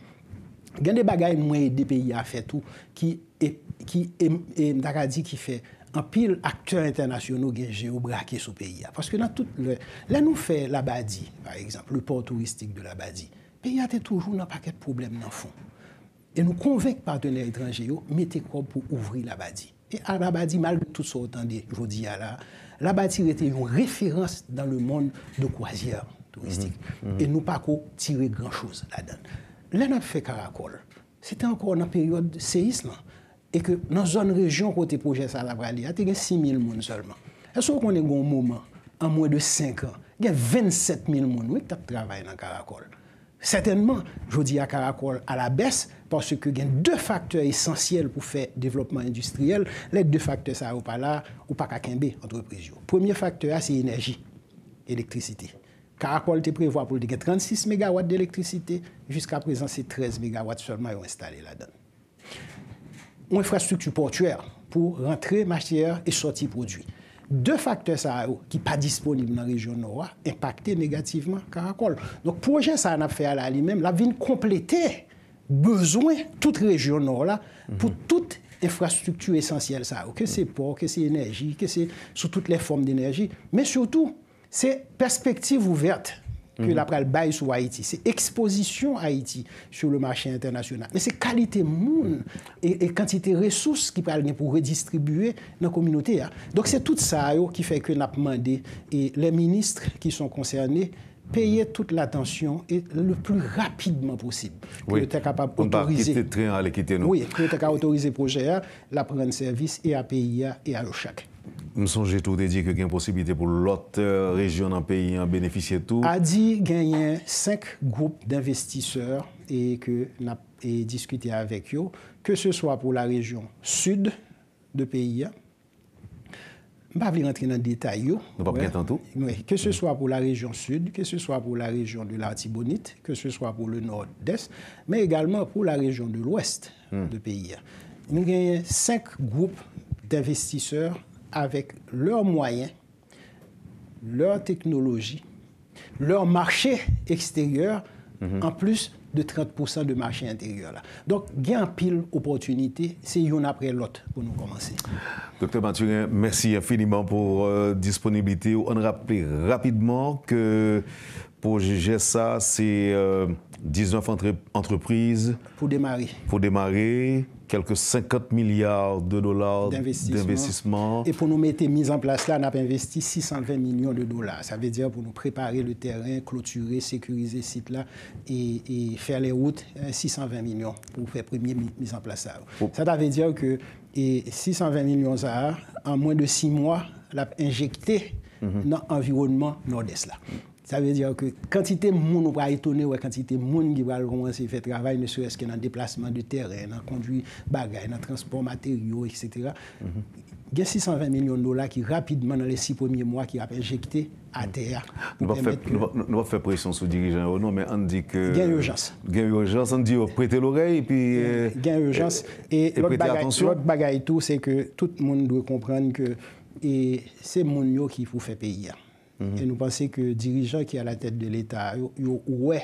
Gen de bagay mwen ede peyi a fè tou ki, e, ki, e, e, m ta ka di ki fè anpil aktè entènasyonal gen je yo brake sou peyi a. Paske nan tout lè, lè nou fè Labadi, pa egzanp, le port touristique de Labadi, Peyi a te toujou nan pakèt pwoblèm nan fon. E nou konvenk patnè etranje yo mete kòb pou ouvri Labadi. E a Labadi, malgre tout sa w tande jodi a la, Labadi rete yon referans dans le monde de croisière touristique. E nou pa ko tire gran choz ladan. Lè n ap fè Karakòl, se te ankò nan peryòd seyis lan. E ke nan zòn rejyon kote pwojè sa a t ap prale a, te gen sis mil moun sèlman. Èske w konnen gen yon moman, an mwen de senk an, gen vennsèt mil moun, wi, ki t ap travay nan Karakòl? Sètènman, jodi a Karakòl a la bès, paske gen de faktè esansyèl pou fè devlòpman endistriyèl. Lè de faktè sa yo pa la, ou pa ka kenbe antrepriz yo. Premye faktè a, se enèji, elektrisite. Karakòl te prevwa pou l te gen trannsis megawat de elektrisite, jiska prezan se trèz megawat sèlman yo enstale ladan l. Yon enfrastrikti pòtyè pou rantre matyè e sòti pwodui. De faktè sa yo ki pa disponib nan rejyon Nò a enpakte negativman Karakòl. Donk, pwojè sa a n ap fè a la, li menm, l ap vin konplete bezwen tout rejyon Nò la pou tout enfrastrikti esansyèl sa yo, ke se pò, ke se enèji, ke se sou tout lè fòm denèji, men sitou, se pèspektiv ouvèt ke l ap pral bay sou Ayiti. Se ekspozisyon Ayiti sur le marché international. Men se kalite moun e, e kantite resous ki pral gen pou redistribiye nan kominote a. Donk, se tout sa yo ki fè ke n ap mande e les ministres qui sont concernés peye tout latansyon e le plus rapidement possible ke yo te kapab otorize. Wi, ke yo te ka otorize pwojè a, l ap rann sèvis e a peyi a e a yo chak. M sonje tou w te di ke gen posiblite pou lòt, eh, rejyon nan peyi an benefisye tou. ADIH genyen senk gwoup denvestisè e ke n ap, e, diskite avèk yo, ke se swa pou larejyon sid de peyi a. M pa vle rantre nan detay yo. Nou p ap gen tan tou. Wi, ke se swa pou larejyon sid, ke se swa pou larejyon de Latibonit, ke se swa pou le Nòdès, men egalman pou larejyon de Lwès de peyi a. Nou genyen senk gwoup denvestisè avec leurs moyens, leur technologie, leur marché extérieur, en plus de trant pousan de mache enteryè la. Donk, gen anpil opòtinite, se youn apre lòt pou nou kòmanse. Doktè Mathurin, mèsi enfiniman pou, euh, disponiblite w. Ann raple rapidman ke pwojè sa, se, euh, diznèf antre-, antrepriz pou demare. Pou demare, kèlke senkant milya de dola denvestisman. E pou nou mete miz an plas la, n ap envesti sis san ven milyon de dola. Sa vle di pou nou prepare le tèren, klotire, sekirize sit la e, e fè les routes, eh, sis san ven milyon pou fè premye mi-, miz an plas sa yo. Sa ta vle di ke, e, sis san ven milyon sa a, an mwen de sis mwa, l ap enjekte nan anviwònman Nòdès la. Sa vle di ke kantite moun, ou pral etone wè kantite moun ki pral kòmanse fè travay, ne serait-ce que nan deplasman de tèren, nan kondwi bagay, nan transpò materyo, etsetera. Gen sis san ven milyon dola ki rapidman, nan les sis premye mwa, ki ap enjekte atè a pou pèmèt ke... Nou p ap fè, nou p ap, nou p ap fè presyon sou dirijan yo non, men ann di ke gen ijans. Gen ijans, ann di yo prete lorèy, epi, eh, gen ijans. E, e lòt bagay, lòt bagay tou, se ke tout moun dwe konprann ke, e, se moun yo ki pou fè peyi a. E nou panse ke dirijan ki a la tèt de Leta yo, yo wè,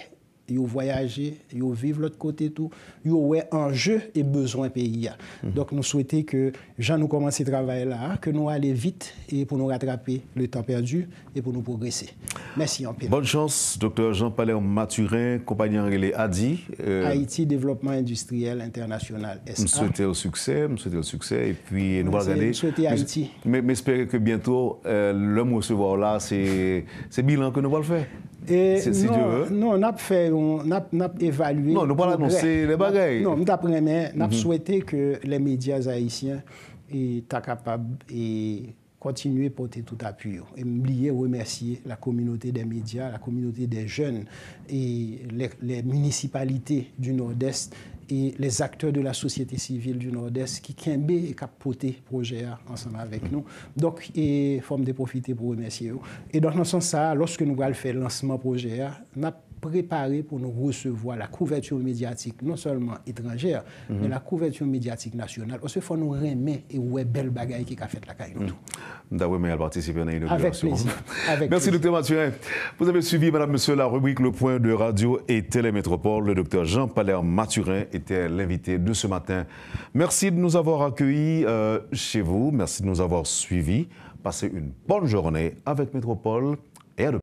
yo vwayaje, yo viv lòt kote tou, yo wè anje e bezwen peyi a. Donk, nou swete ke jan nou kòmanse travay la a, ke nou ale vit e pou nou ratrape le tan pèdi e pou nou pwogrese. Mèsi anpil. Bòn chans, Doktè Jean Palais Mathurin, konpayi an rele ADI, euh, Haïti Développement Industriel International, S A. M swete w siksè, m swete w siksè, epi nou pral gade. M swete Ayiti. Men, men espere ke byento, euh, lè m resevwa w la, se, se bilan ke nou pral fè. E si, si Dye vle. Non, non, n ap fè yon, n ap, n ap evalye pwogrè. Non, nou pral anonse lè bagay. Non, m t ap renmen, n ap swete ke les médias haïtiens, e, ta kapab, e, kontinye pote tout apui yo. E m bliye remèsye la communauté des médias, la communauté des jeunes, et les, les municipalités du Nord-Est, et les acteurs de la société civile du Nord-Est ki kenbe e k ap pote pwojè a ansanm avèk nou. Donk, e fò m te pwofite pou remèsye yo. E donk, nan sans sa a, lòske nou pral fè lansman pwojè a, n ap prepare pou nou resevwa la couverture médiatique, non seulement étrangère, mais la couverture médiatique nationale. Paske fò nou renmen e wè bèl bagay ki ka fèt lakay nou tou. M ta renmen al patisipe nan inogirasyon an. Avec plaisir. Avec plaisir. Merci, Doktè Mathurin. Vous avez suivi, mesdames, messieurs, la rubrique Le Point de Radio et Télé Métropole. Le Doktè Jean Palais Mathurin était l'invité de ce matin. Merci de nous avoir accueillis, euh, chez vous. Merci de nous avoir suivis. Passez une bonne journée avec Métropole et à demain.